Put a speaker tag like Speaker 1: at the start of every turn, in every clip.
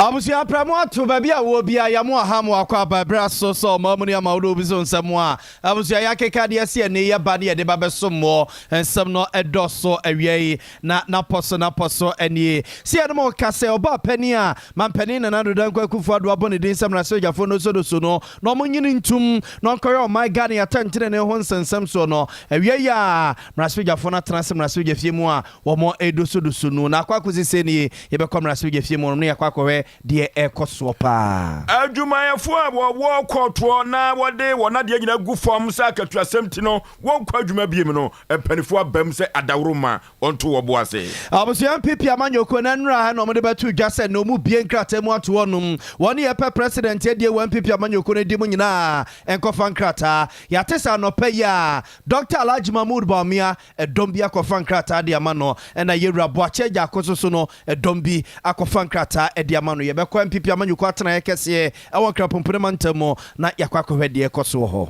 Speaker 1: Abusua prɛmo ato baabi a wɔ bia yɛmo aha mo akɔ aba berɛ so sɛ ɔma mu ne ama wode obi so nsɛm a abusua yɛakeka deɛ sɛ ɛne yɛba ne yɛde ba bɛso mmoɔ. Nsɛm no ɛdɔ so awia yi na napɔ so napɔ so anie sɛ yɛne mo ka sɛ ɔba pani a mampanin Nana Addo Dankwa Akufo Addo abɔ ne din sɛ mmarahyɛbadwafoɔ no so do so no na ɔmo nyini ntum na ɔnkɔyɛ ɔman Ghana yɛatɛntene ne ho nsɛnsɛm soɔ no. Awia yi a mmarahyɛbadwafoɔ no atena sɛ mmarahyɛbadwa fie mu a wɔn ɛdosodoso no na akɔ akɔsi sɛ nie yɛbɛkɔ mmarahyɛbadwa fie mu no na yɛakɔ akɔhwɛ deɛ ɛkɔ soɔ paa.
Speaker 2: Adwumayɛfoɔ a wɔwɔ kɔɔtoɔ na wɔde wɔn adeɛ nyinaa gu fam sɛ akatuasɛm ti no wɔnkɔ adwuma biem no, mpanimfoɔ abam sɛ adaworo ma wɔnto wɔ bo ase.
Speaker 1: Abusua, NPP amanyɔkuo no nnura ha na ɔmode bɛto dwa sɛ na ɔmu bie nkrataa mu ato hɔnom wɔne yɛpɛ president adie wɔ NPP amanyɔkuo no di mu nyinaa ɛnkɔfa nkrataa. Yɛate sɛ anɔpɛ yi a Dr Alhaji Mahmood Bawumia ɛdɔm bi akɔfa nkrataa de ama no, ɛna yɛwura Boakye Agyarko so so no ɛdɔm bi akɔfa nkrataa de ama no. Yɛbɛkɔ NPP amanyɔkuo atenaeɛ kɛseɛ ɛwɔ Nkrapompone mantam mu na yɛakɔ akɔhwɛ deɛ ɛkɔ so wɔ hɔ.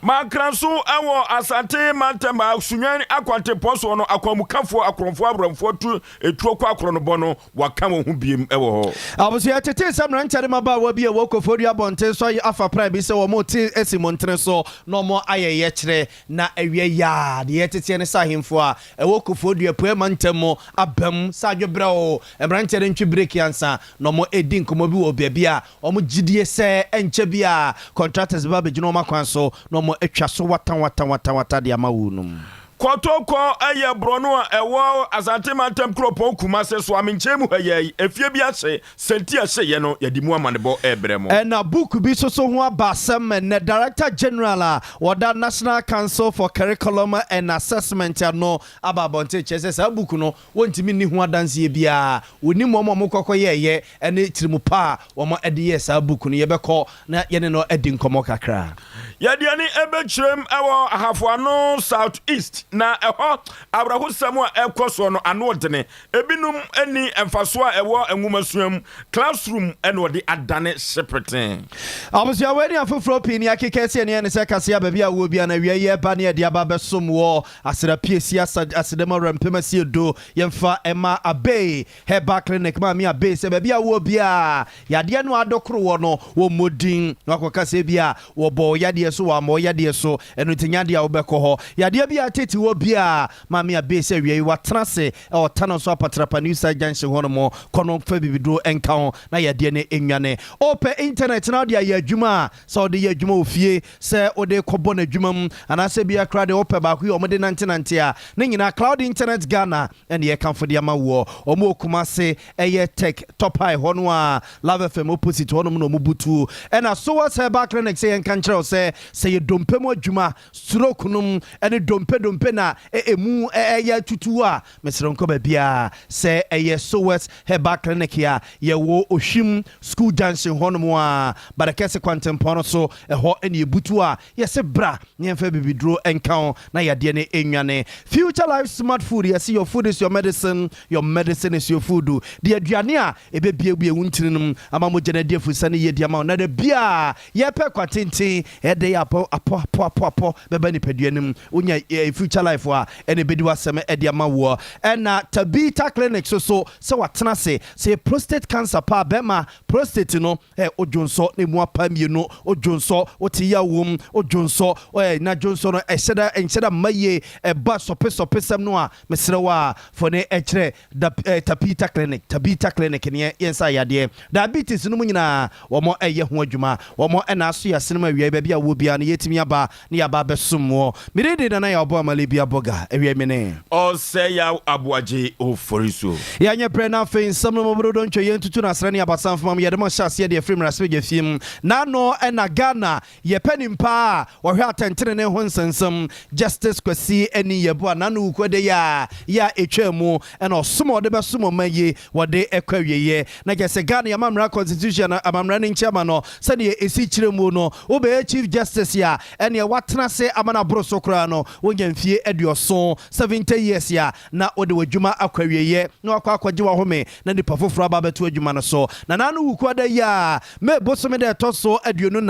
Speaker 2: Mankranso ɛwɔ Asante mantam a Sunyani akwantempɔn soɔ no, akwamukafoɔ akorɔmfoɔ aborɔmfoɔ tu etuo kɔ akorɔnobɔ no waka wɔn ho biem ɛwɔ hɔ.
Speaker 1: Abusua, tete sɛ mmeranteɛ ne mmabaawa bi a ɛwɔ Koforidua abɔnten so afa pra bi sɛ wɔn te asi mmɔntene so na wɔn ayɛ yɛkyerɛ na awia yaa deɛ yɛteteɛ ne sɛ ahemfo a ɛwɔ Koforidua pue mantam mu abam sɛ adwobrɛ o mmeranteɛ no ntwi break ansa na wɔn edi nkɔmmɔ bi wɔ baabi a wɔn gyidie sɛ ɛnkyɛ bi a contractors bɛba abɛgyina wɔn akwan so na wɔn atwa so wata wata wata wata de ama wɔn nom.
Speaker 2: Kɔtɔkɔ ɛyɛ borɔno a ɛwɔ Asante mantam kuropɔn Kumase so amenkyɛn mu ha yɛ efie bi ahye sɛnti ahyeyɛ no yɛde mu amanebɔ ɛɛbrɛ mu.
Speaker 1: Ɛna book bi soso ho aba asɛm. Ɛnɛ Director General a wɔda National Council for Curriculum and Assessment ano aba abɔnten kyerɛ sɛ saa book no wɔntumi nni ho adanseɛ biara, wɔnim wɔn a wɔkɔkɔ yɛɛyɛ ɛne tirimu pa a wɔn de yɛ saa book no. Yɛbɛkɔ na yɛne no adi nkɔmmɔ kakra.
Speaker 2: Yɛde ani ɛbɛkyerɛm ɛwɔ Ahafoano South East na ɛhɔ awerɛhosɛm a ɛkɔ soɔ no ano ɔdene. Ebinom ani mfasoɔ a ɛwɔ nwomasua mu classroom ɛna ɔde adane hyepeten.
Speaker 1: Abusua, wei ne afoforɔ pii ne akeka sɛ ɛneɛ ne sɛ kaseɛ baabi a wɔ bia na awia yi ɛba ne ɛde aba bɛsom wɔ aseda piesie asedam awurampem asie do. Yɛmfa ɛma Abei Herbal Clinic, Maame Abei, sɛ baabi a wɔ bia yadeɛ no adɔkoro wɔ no wɔ mmɔdin na wakɔka sɛ bi a wɔbɔ yadeɛ so wɔ amɔ yadeɛ so. Ɛno nti nyadeɛ a wobɛkɔ hɔ yadeɛ bi a tete wɔ bia Maame Abei sɛ awia yi watena se ɛwɔ tano so Apatrapa New Side Junction hɔ nom. Kɔ no fa bibiduro ɛnka ho na yadeɛ no ɛnwane. Ɔpɛ internet na wode ayɛ adwuma a sɛ wode yɛ adwuma wɔ fie, sɛ wode kɔbɔ no adwuma mu, anaasɛ bia koraa deɛ wopɛ baako yi a ɔmode nantenante a ne nyinaa, Cloud Internet Ghana ɛne yɛkamfo de ama woɔ. Ɔmo wɔ Kumase, ɛyɛ Tech Top High hɔ no a Love FM opposite hɔ nom na ɔmo butuo. Ɛna Sowas Herbal Clinic sɛ yɛnka nkyerɛ wo sɛ sɛ yɛ dompe mu adwuma, stroke nom ɛne dompe dompe na ɛmu ɛyɛ tutu a, mesrɛ nkɔ baabiaa sɛ ɛyɛ Sowas Herbal Clinic a yɛwɔ Ohwim School Junction hɔ nom a Barekɛse kwantempɔn no so ɛhɔ ɛne yɛbutu a yɛsɛ bra ne yɛmfa bibiduro ɛnka ho na yadeɛ no ɛnwane. Future Life Smart Food, yɛsɛ your food is your medicine, your medicine is your food. Deɛ aduane a ɛbɛbiebie wo ntini nom ama mogya no adi afusa no yie di ama wo na da biaa yɛpɛ kwatenten ɛde yɛ apɔ apɔ apɔ apɔ apɔ bɛba nipadua no mu. Wonya Future Life a ɛne ɛbɛdi w'asɛm ɛde ama woɔ. Ɛna Tabita Clinic so so sɛ watena ase sɛ yɛ prostate cancer paa bɛrima prostate no ɛ odwonsɔ na emu apa mmienu, odwonsɔ wote yɛ wom, odwonsɔ ɛ na dwonsɔ no ɛhyɛ da ɛnhyɛ da mma yie, ɛba sɔpe sɔpe sɛm no a, mesrɛ wo a fɔne ɛkyerɛ da ɛ Tabita Clinic. Tabita Clinic neɛ yɛnsa yadeɛ diabetes no mu nyinaa wɔn ɛyɛ ho adwuma. Wɔn ɛna aso yɛ asenem awia baabi a wɔ biara no yɛtumi aba ne yɛaba abɛsom wɔ mede de nana yɛ ɔbɔ amale bi abɔga awia mene.
Speaker 2: Ɔsɛ yaw Aboagye Ofori so.
Speaker 1: Yɛanyɛ berɛ no afei nsɛm no mɔborodo ntwa yɛntutu no asrɛ ne abasa mfoma mu. Yɛde ma hyɛ aseɛ deɛ ɛfiri mmarahyɛbadwa fie mu n'ano ɛna Ghana yɛpɛ nimpa a wɔhwɛ atɛntene ne ho nsɛnsɛm, Justice Kwasi Anin Yeboah, n'ano wukɔ de yɛ a yɛ a ɛtwa mu ɛna ɔsom a ɔde bɛsom ɔma yi wɔde ɛkɔ awieɛ na kyɛ sɛ Ghana yɛamammerɛ constitution amammerɛ no nkyɛn ma no sɛdeɛ ɛsi kyerɛ mu no wobɛyɛ Chief Justice a ɛneɛ watena ase ama no aboro so koraa no wonya mfie. Mfie 70, 70 years, a na wode w'adwuma akɔ awieɛ na wakɔ akɔgye w'ahome na nipa foforɔ aba abɛto adwuma no so. Na naano Wukuada yi a May bosome dɛ ɛtɔ so 24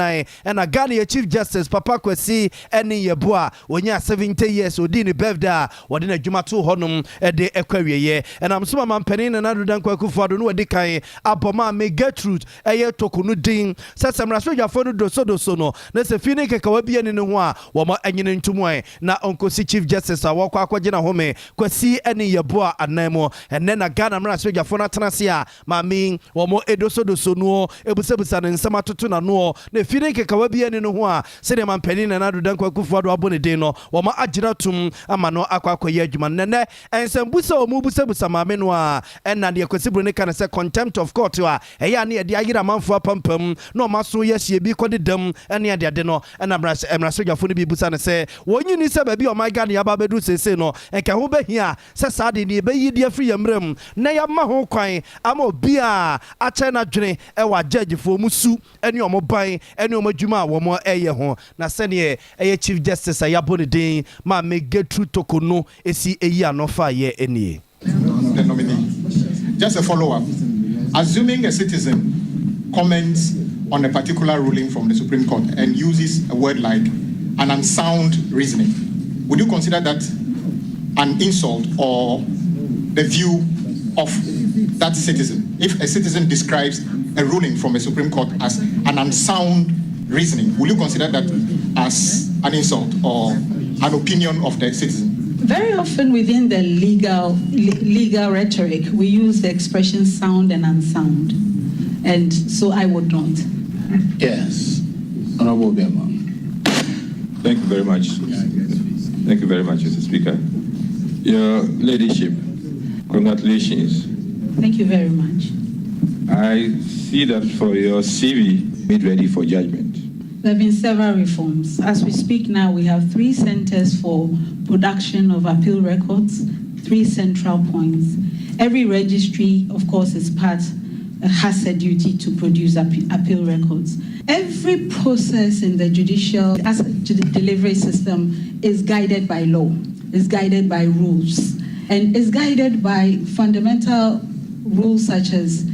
Speaker 1: ɛna Ghana yɛ Chief Justice Papa Kwasi Anin Yeboah wɔnya 70 years, ɔdii ne birthday a wɔde n'adwuma too hɔnom de ɛkɔ awieɛ. Ɛnam so mama mpanin Nana Addo Dankwa Akufo-Addo no wadi kan abɔ Maame Gertrude ɛyɛ Torkornoo din sɛ mmarahyɛbadwafoɔ no dosodoso no na sɛ fi ne nkekawa bi ani ne ho a, wɔn anyini ntom ɛ na ɔnkɔsi Chief Justice a wɔkɔ akɔgye n'ahome Kwasi Anin Yeboah anan mu. Ɛnɛ na Ghana mmarahyɛbadwafoɔ no atena ase a maame wɔn edosodoso noɔ ebusabusa ne nsɛm atoto n'anoɔ na efi ne nkekawa bi ani ne ho a, sɛdeɛ mampanin Nana Addo Dankwa Akufo-Addo abɔ ne din no, wɔn agyina tum ama no akɔ akɔyɛ adwuma. Nnɛnɛ nsɛmbusa a wɔn busabusa maame no a, ɛna deɛ Kwasi Buroni ka no sɛ contempt of court a ɛyɛ a ne yɛde ayere amanfoɔ apampam na ɔma so yɛ hyia bi kɔde dam ɛne adeade no, ɛna mmarahyɛdwafoɔ no bi busa no sɛ wɔnyi ni sɛ baabi a ɔman Ghana yɛaba abɛduru seesei no, nka ho bɛhia sɛ saa de ne yɛbɛyi de afiri yɛn mmerɛ mu na yɛama ho kwan ama obi a akyɛ n'adwene ɛwɔ agyagyefoɔ mu su ɛne ɔmo ban ɛne ɔmo adwuma a wɔn ɛyɛ ho. Na sɛneɛ ɛyɛ Chief Justice a yɛabɔ ne din Maame Gertrude Torkornoo esi eyi ano fa yɛ enie.
Speaker 3: The nominee. Just a follow up. Assuming a citizen comments on a particular ruling from the Supreme Court and uses a word like "an unsound reasoning", would you consider that an insult or the view of that citizen? If a citizen describes a ruling from a Supreme Court as an unsound reasoning, will you consider that as an insult or an opinion of the citizen?
Speaker 4: Very often within the legal rhetoric, we use the expression "sound" and "unsound". And so I would not.
Speaker 5: Yes. Honorable Bema.
Speaker 6: Thank you very much. Thank you very much, Mr. Speaker. Your Ladyship, congratulations.
Speaker 4: Thank you very much.
Speaker 6: I see that for your CV, made ready for judgment.
Speaker 4: There have been several reforms. As we speak now, we have three centers for production of appeal records, three central points. Every registry, of course, is part, has a duty to produce appeal records. Every process in the judicial as delivery system is guided by law, is guided by rules, and is guided by fundamental rules such as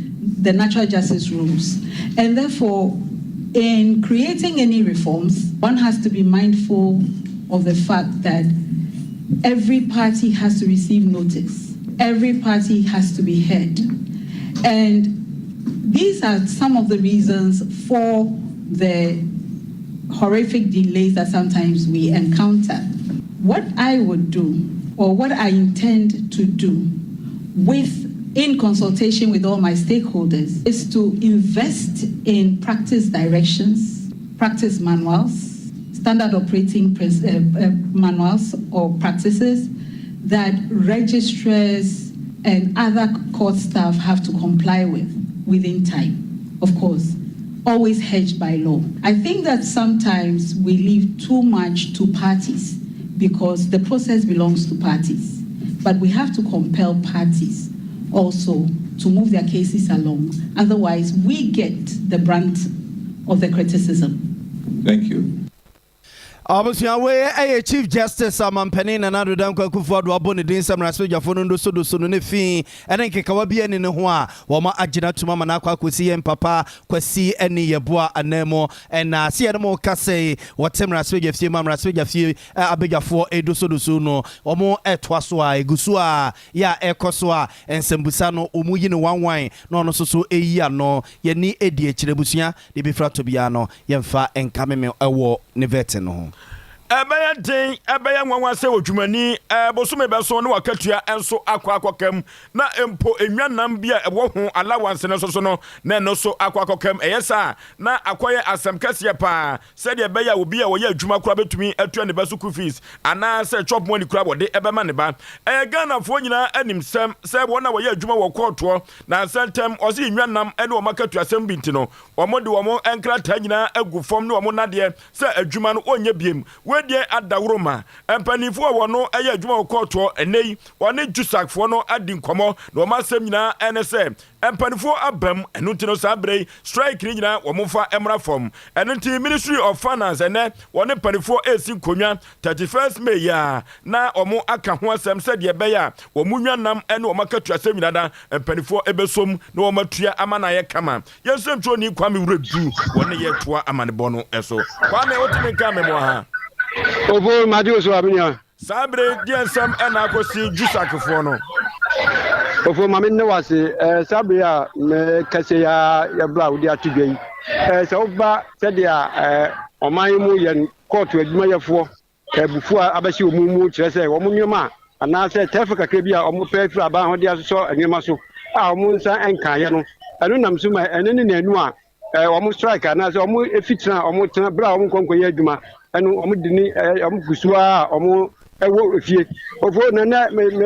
Speaker 4: the natural justice rules. And therefore, in creating any reforms, one has to be mindful of the fact that every party has to receive notice, every party has to be heard. And these are some of the reasons for the horrific delays that sometimes we encounter. What I would do, or what I intend to do, with in consultation with all my stakeholders, is to invest in practice directions, practice manuals, standard operating manuals or practices that registrars and other court staff have to comply with within time, of course, always hedged by law. I think that sometimes we leave too much to parties because the process belongs to parties. But we have to compel parties also to move their cases along. Otherwise, we get the brunt of the criticism.
Speaker 6: Thank you.
Speaker 1: Abusua, wei ɛyɛ Chief Justice amampanin Nana Addo Dankwa Akufo-Addo abɔ ne din sɛ mmarahyɛbadwafoɔ no ndosodoso no ne fi ɛne nkekawa bi ani ne ho a, wɔma agyina tuma ma no akɔ akɔsi yɛn papa Kwasi Anin Yeboah anan mu. Ɛna sɛ yɛne mo ka sɛ wɔte mmarahyɛbadwa fie ma mmarahyɛbadwa fie abadwafoɔ ɛdosodoso no, wɔn ɛtoa so a ɛgu so a yɛ a ɛkɔ so a nsɛmbusa no, wɔn yi no wanwan na ɔno nso so ɛyi ano. Yɛni ɛdi akyire, busua de bi fra to biara no, yɛmfa nka meme ɛwɔ ne vɛte no ho.
Speaker 2: Ɛbɛyɛ den, ɛbɛyɛ nwanwa sɛ odwumani bosome bɛso ne wakatua nso akɔ akɔkam, na mpo enwanam bi a ɛwɔ ho allowance no soso no, na ɛno so akɔ akɔkam. Ɛyɛ saa na akɔyɛ asɛm kɛseɛ paa, sɛdeɛ ɛbɛyɛ a obi a wɔyɛ adwuma koraa bɛtumi atua ne ba school fees anaasɛ chop money koraa wɔde ɛbɛma ne ba. Ɛyɛ Ghanafoɔ nyinaa anim sɛm sɛ wɔn a wɔyɛ adwuma wɔ kɔɔtoɔ na nsɛntɛm ɔse enwanam ne wɔn akatuasɛm bi nti no, wɔn de wɔn nkrataa nyinaa agu fam ne wɔn nadeɛ sɛ adwuma no wɔnyɛ biem. Wei Dwumadie adaworoma mpanimfoɔ a wɔno yɛ adwuma wɔ kɔɔtoɔ ɛnnɛ yi wɔne JUSAG foɔ no adi nkɔmmɔ na wɔn asɛm nyinaa ne sɛ mpanimfoɔ aba mu, ɛno nti no saa berɛ yi strike no nyinaa wɔn mfa mmra fam. Ɛno nti Ministry of Finance ɛnnɛ wɔne mpanimfoɔ resi nkonnwa 31st May yi ara na wɔn aka ho asɛm sɛdeɛ ɛbɛyɛ a wɔn nnwannam ne wɔn akatuasɛm nyinaa da mpanimfoɔ bɛsom na wɔn atua ama no ayɛ kama. Yɛn nsɛmtwerɛni Kwame Wiredu wɔ ne yɛ toa amanebɔ no so. Kwame wotumi nka me mmoa ha?
Speaker 7: Ofo magye wo so a me nua.
Speaker 2: Saa bere yi deɛ nsɛm na akɔsi Jusakfoɔ no?
Speaker 7: Ofo ma me nne wo ase eh, saa bere a mekɛse yi ara yɛbra a wode ato dwa yi eh, sɛ woba sɛdeɛ eh, ɔman yi mu yɛn kɔɔto adwumayɛfoɔ abufuo a abɛhyɛ wɔn mu kyerɛ sɛ wɔn nneɛma a anaasɛ tɛfo kakra bi a wɔpɛ firi aban hɔ de asosɔ nneɛma so a wɔn nsa nkaeɛ no, ɛno nam so ma ɛno ne nanu a wɔn strike anaasɛ wɔn efi tena a wɔn tena bere a wɔn nkɔ nkɔyɛ adwuma ɛno wɔn de ni wɔn gu so a wɔn ɛwɔ efie ofo na nɛ me me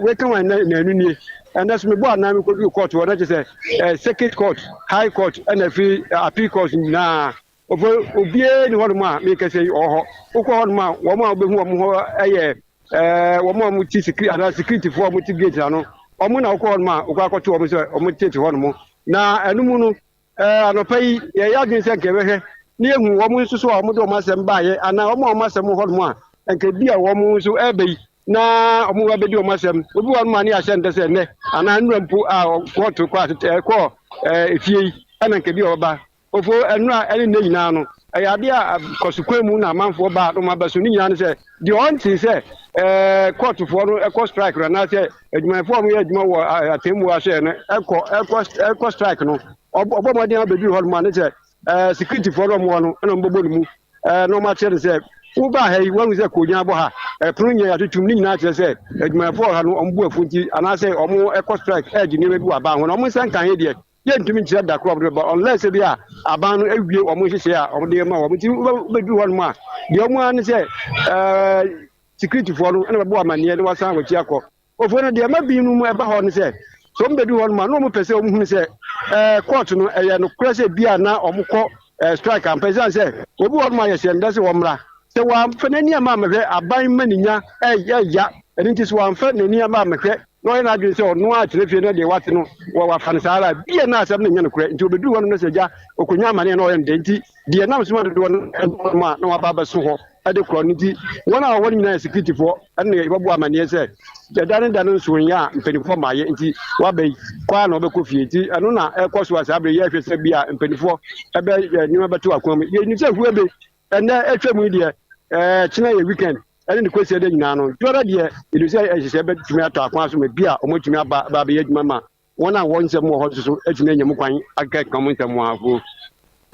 Speaker 7: weka wɔn ɛnɛ nanu nie ɛnɛ so mebɔ anan mekɔduru court hɔ na kyerɛ sɛ circuit court, high court, ɛna afiri appeal court nyinaa. Ɔfo, obiara nni hɔnom a mekasa yi ɔwɔ hɔ. Wokɔ hɔnom a, wɔn a wobɛhu wɔn hɔ yɛ ɛɛ wɔn a wɔte security anaa securityfoɔ a wɔte gate ano. Wɔn na wokɔ hɔnom a wokɔ akɔto wɔn sɛ wɔtete hɔnom. Na ɛno mu no, ɛɛ anɔpa yi yɛyɛ adwene sɛ nka yɛbɛhwɛ na yɛhu wɔn nso so a wɔde wɔn asɛm baeɛ anaa wɔn a wɔn asɛm wɔ hɔnom a nka bi a wɔn nso ɛreba yi na wɔn abɛdi wɔn asɛm. Obi wɔ hɔnom a ne yɛahyɛ no dɛ sɛ nnɛ anaa nnora mpo a kɔɔto kɔ atete kɔɔ ɛɛ efie yi ɛna nka bi a ɔbɛba. Ofo, nnora ne nnɛ nyinaa no, ɛyɛ adeɛ a kɔso kwan mu na amanfoɔ ba a na wɔn aba so. Ne nyinaa ne sɛ, deɛ ɔntee sɛ ɛɛ kɔɔtofoɔ no kɔ strike no anaasɛ adwumayɛfoɔ a wɔyɛ adwuma wɔ atemmuo ahyɛɛ no kɔ ɛkɔ ɛkɔ strike no, ɔbɔ mmɔden a ɔbɛduru hɔ nom a ne sɛ ɛɛ securityfoɔ no wɔn no ɛna wɔbɛbɔ ne mu ɛɛ na wɔn akyerɛ no sɛ wobaa ha yi wɔahu sɛ koogyan bɔ ha, ɛpono nyɛ yɛatotom ne nyinaa kyerɛ sɛ adwumayɛfoɔ wɔ ha no wɔn bo afu nti anaasɛ wɔn ɛkɔ strike ɛregye nneɛma bi wɔ aban ho na wɔn nsa nka he deɛ Yɛntumi nkyerɛ da koro a wɔde bɛba unless ebi a aban no awie wɔn nhyehyɛe a wɔde rema wɔn. Nti wobɛduru hɔnom a, deɛ wɔn ara ne sɛ ɛɛ securityfoɔ no na bɛbɔ amanneɛ na wɔasan wɔn akyi akɔ. Ofoɔ no deɛ ɛma binom ɛba hɔ ne sɛ, sɛ wɔn bɛduru hɔnom a na wɔn pɛ sɛ wɔn hunu sɛ ɛɛ court no ɛyɛ nokorɛ sɛ bi a na wɔn kɔ ɛɛ strike ampa ɛsiane sɛ obi wɔ hɔnom a yɛhyɛ no da sɛ wɔmmra. Sɛ wɔamfa n'ani amma ammɛhwɛ aban ma ne nya ɛɛya ɛno nti sɛ wɔamfa n'ani amma ammɛhwɛ na ɔyɛ n'adwene sɛ ɔno ara tena fie na deɛ wate no wafa no saa ara a, bia na asɛm no nyɛ nokorɛ. Nti ɔbɛduru hɔ no na sɛ agya ɔkɔnya amaneɛ na ɔyɛ no dɛn nti, deɛ ɛnam so ma dodoɔ no ɛba hɔ nom a na waba abɛso hɔ de korɔ no nti, wɔn a wɔwɔ no nyinaa yɛ sikiritifoɔ ɛne yɛbɛbɔ amaneɛ sɛ ɛda ne da no nso nyɛ a mpanimfoɔ mmaeɛ nti waba yi kɔ ara na ɔbɛkɔ fie nti ɛno na ɛkɔ so a saa berɛ yɛhwɛ sɛ bia mpanimfoɔ ɛbɛ nneɛma bɛto akwan mu. Yɛnim sɛ huebe ɛnɛ atwa mu yi deɛ ɛɛ kyena yɛ weekend ɛne ne kwasi ɛdɛ nyinaa no dwɔrɔ deɛ yɛnim sɛ nhyehyɛ bɛtumi atɔ akwan so ma bi a wɔatumi aba ba abɛyɛ adwuma ma wɔn a wɔn nsɛm wɔ hɔ nso so atumi anya mu kwan akeka wɔn nsɛm ho afo.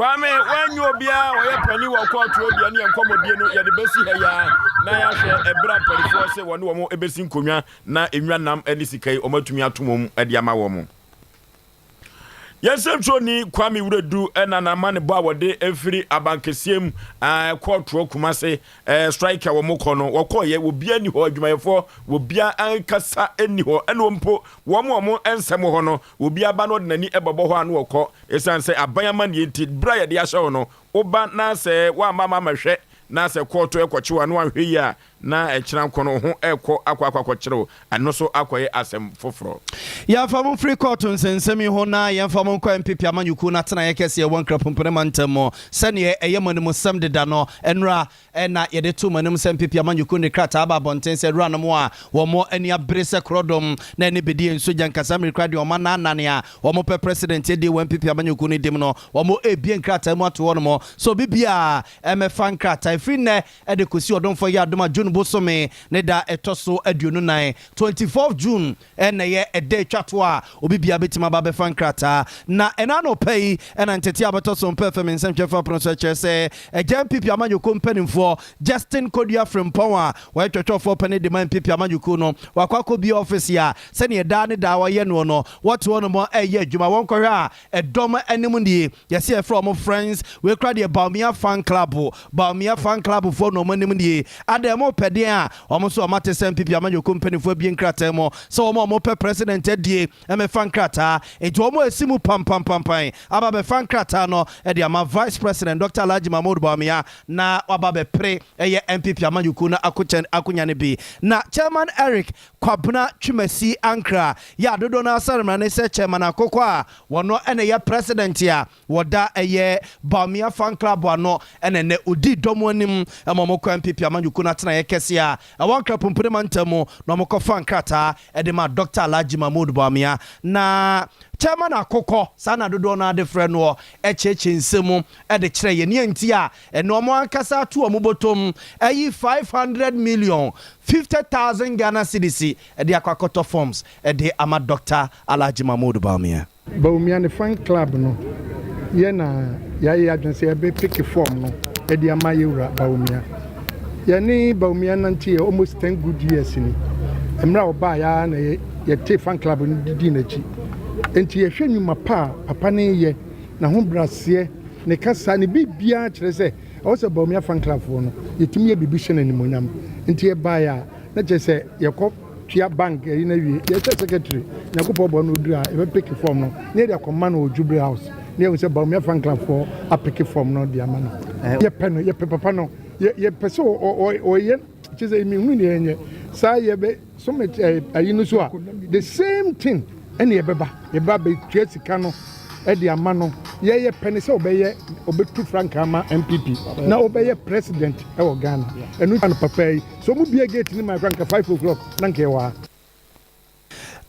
Speaker 2: Kwame, woanyɛ obiara a ɔyɛ panin wɔ kɔɔto hɔ deɛ ne yɛn nkɔmmɔdie no yɛde bɛsi ha yi ara na yɛahwɛ ɛberɛ a mpanimfoɔ se wɔne wɔn bɛsi nkonnwa na nnwa nam ne sika yi wɔatumi ato wɔn de ama wɔn. Yɛn nsɛmtwerɛni Kwame Wiredu na n'amanebɔ a wɔde firi abankɛseɛ mu kɔɔtoɔ Kumase strike a wɔn kɔ no wɔkɔɔyɛ wɔbia nni hɔ, adwumayɛfoɔ wɔbia ankasa nni hɔ, ɛna mpo wɔn a wɔn nsɛm wɔ hɔ no wɔbia ba na ɔde n'ani bɛbɔ hɔ a na wɔkɔ, ɛsiane sɛ aban amanneɛ nti berɛ a yɛde ahyɛ wo no woba na sɛ woamma ma mɛhwɛ na sɛ kɔɔto ɛkɔkye wo a na wanhwɛ yie a na ɛkyena nko no wo ho rekɔ akɔ akɔ akɔkyere wo, ɛno nso akɔyɛ asɛm foforɔ.
Speaker 1: Yɛmfa mo mfiri kɔɔto nsɛnsɛm yi ho na yɛmfa mo nkɔ NPP amanyɔkuo no atenaeɛ kɛseɛ ɛwɔ Nkrapumpene mantam mu. Sɛdeɛ ɛyɛ mo animsɛm deda no, nnora na yɛde too mo anim sɛ NPP amanyɔkuo no de krataa aba abɔnten sɛ awuranom a wɔn ani abere sɛ korɔdɔm na ɛne bɛdi yɛn sogya nkasa mmirikura deɛ wɔn ananane a wɔpɛ President adie wɔ NPP amanyɔkuo no dim no, wɔrebue nkrataa mu ato hɔnom sɛ obi biara mmɛfa nkrataa ɛfiri nnɛ de kɔsi Ɔdomfoɔ yɛ adom a June bosome ne da ɛtɔ so 24, 24 June, na ɛyɛ ɛda ɛtwa toɔ a obi biara bɛtumi aba abɛfa nkrataa. Na ɛna anɔpa yi na ntetee a bɛtɔ so mpɛ fam nsɛntwerɛfoɔ apono so ɛkyerɛ sɛ Agya NPP amanyɔkuo mpanimfoɔ Justin Kodua Frimpong a ɔyɛ twɔtwɔfoɔ panin de ma NPP amanyɔkuo no wakɔ akɔbue ɔfese a sɛdeɛ daa ne daa ɔyɛ noɔ no wɔte hɔ nom ɛreyɛ adwuma wɔnkɔhwɛ a ɛdɔm anim nie Yɛse yɛfrɛ ɔmo friends, wei koraa deɛ Bawumia fan club, Bawumia fan club foɔ na ɔmo anim nie. Adɛn mo pɛ. Wɔn pɛ deɛn a, wɔn nso wɔn ate sɛ NPP amanyɔkuo mpaninfoɔ abue nkrataa mu sɛ wɔn a wɔn pɛ president adie mmɛfa nkrataa. Enti wɔn asi mu pampampampan aba abɛfa nkrataa no de ama Vice President Dɔkta Alhaji Mahmood Bawumia na waba abɛpere ɛyɛ NPP amanyɔkuo no akonya no bi. Na Chairman Eric Kwabena Twumasi Ankrah yɛ a dodoɔ no ara sare mmara ne sɛ Chairman Akokɔ a wɔno na ɛyɛ President a wɔda ɛyɛ Bawumia Fan Club ano na ɛnnɛ ɔdii dɔm anim ma wɔkɔ NPP amanyɔkuo no atenaeɛ kɛseɛ a ɛwɔ Ankara Pumpuni mantam mu na wɔkɔfaa nkrataa de maa Dɔkta Alhaji Mahmood Bawumia. Na Chairman Akokɔ, saa na dodoɔ no ara de frɛ noɔ, kyerɛkyerɛ nsɛm mu de kyerɛ yɛn nea nti a ɛnnɛ wɔn ankasa ato wɔn bɔtɔm ayi 500 million, 50,000 Ghana cedis, de akɔ akɔtɔ forms de ama Dɔkta Alhaji Mahmood Bawumia.
Speaker 8: Bawumia ne fan club no yɛ na yɛayɛ yɛn adwene sɛ yɛbɛ peke form no de ama yɛ wura Bawumia. Yɛne Bawumia nante yɛ almost 10 good years ni. Mmerɛ a ɔbaa yɛ ara na yɛtee fan club no de dii n'akyi. Enti yɛhwɛ nnwuma pa a papa no reyɛ, n'ahobraseɛ, ne kasa, ne biribiara kyerɛ sɛ ɛwɔ sɛ Bawumia fan club foɔ no yɛtumi yɛ biribi hyɛ no animuonyam. Nti yɛbaeɛ a na kyerɛ sɛ yɛkɔ tua bank ɛyi no awie yɛsɛ secretary Nyankopɔn bɔ no oduru a yɛbɛ peke form no na yɛde akɔma no wɔ Jubilee House na yɛhu sɛ Bawumia fan club foɔ apeke form no de ama no. Yɛpɛ no, yɛpɛ papa no, yɛpɛ sɛ ɔyɛ kyerɛ sɛ mehunu deɛ yɛnyɛ saa yɛbɛ summit ayi no so a the same thing ɛne yɛbɛba yɛbɛba bɛtua sika no ɛde ama no. Yɛyɛ pɛ ne sɛ ɔbɛyɛ ɔbɛtu frankaa ma NPP na ɔbɛyɛ president ɛwɔ Ghana ɛno no papa yi. Sɛ ɔmo bue gate no ma yɛ koraa nka 5 o'clock na nka yɛwɔ ha.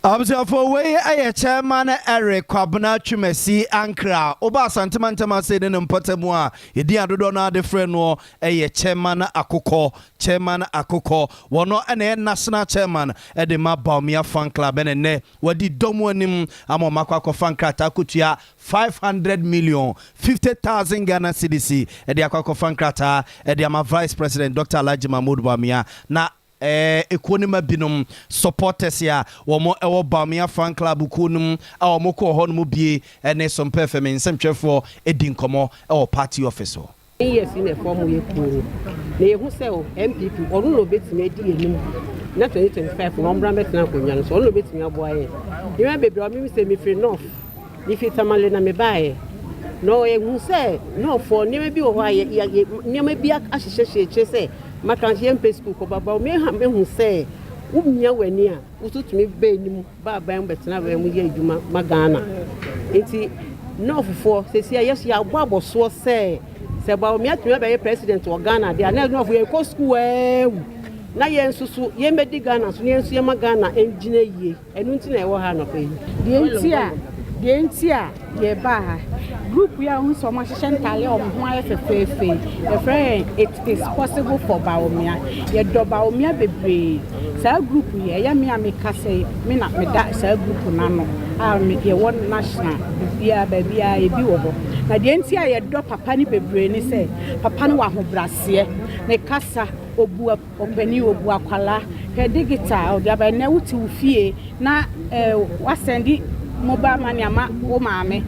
Speaker 1: Abusuafoɔ, wei yɛ Chairman Eric Kwabena Twumasi Ankrah. Woba Asante mantam ase ne ne mpɔtam a, edin a dodoɔ no ara de frɛ noɔ yɛ Chairman Akokɔ. Chairman Akokɔ. Wɔno na ɛyɛ National Chairman de ma Bawumia Fan Club ɛna nnɛ wadi dɔm anim ama wɔn akɔ akɔfa nkrataa akɔtua 500 million, 50,000 Ghana cedis, de akɔ akɔfa nkrataa de ama Vice President Dɔkta Alhaji Mahmood Bawumia na ekuo no ma binom supporters a wɔn wɔ Bawumia Fan Club kuo no mu a wɔn kɔɔ hɔ nom bie ne Sompa FM nsɛmtwerɛfoɔ di nkɔmmɔ wɔ party office hɔ.
Speaker 9: Years na ɛfɔm yɛ kuo no na yɛhu sɛ o NPP ɔno na ɔbɛtumi adi yɛn anim na 2025 na ɔmmra mmɛtena akonnwa no so. Ɔno na ɔbɛtumi aboa yɛn nneɛma bebree. Ɔmem sɛ mefiri North, mefiri Tamale na mebaeɛ na yɛhu sɛ Northfoɔ nneɛma bi wɔ hɔ a yɛ nneɛma bi ahyehyɛhyɛ akyire sɛ maka yɛmpɛ sukuu kɔ baba. Mehu sɛ womia w'ani a woso tumi bɛ anim ba aban mu bɛtena aban mu yɛ adwuma ma Ghana. Nti Northfoɔ sɛsi a yɛso yɛabɔ abɔsoɔ sɛ sɛ Bawumia tumi abɛyɛ president wɔ Ghana deɛ a, na Northfoɔ yɛkɔ sukuu aawu na yɛn nso so yɛmmɛdi Ghana so na yɛn nso yɛma Ghana ngyina yie. Ɛno nti na ɛwɔ ha anɔpa yi.
Speaker 10: Deɛ nti a yɛbaa ha, group yi a wohu sɛ ɔmo ahyehyɛ ntaade a ɔmo ho ayɛ fɛfɛɛfɛ, yɛfrɛ yɛn It Is Possible for Bawumia. Yɛdɔ Bawumia bebree. Saa group yi, ɛyɛ me a meka sɛ me na meda saa group n'ano a yɛwɔ national biribiara, baabiara ebi wɔ hɔ. Na deɛ nti a yɛdɔ papa no bebree ne sɛ papa no wɔ ahobrɛaseɛ, ne kasa, obu ɔpanin, obu akwalaa. Hwɛ, digital ɔde aba ɛnɛ, wote wo fie na wasend mobile money ama wo maame.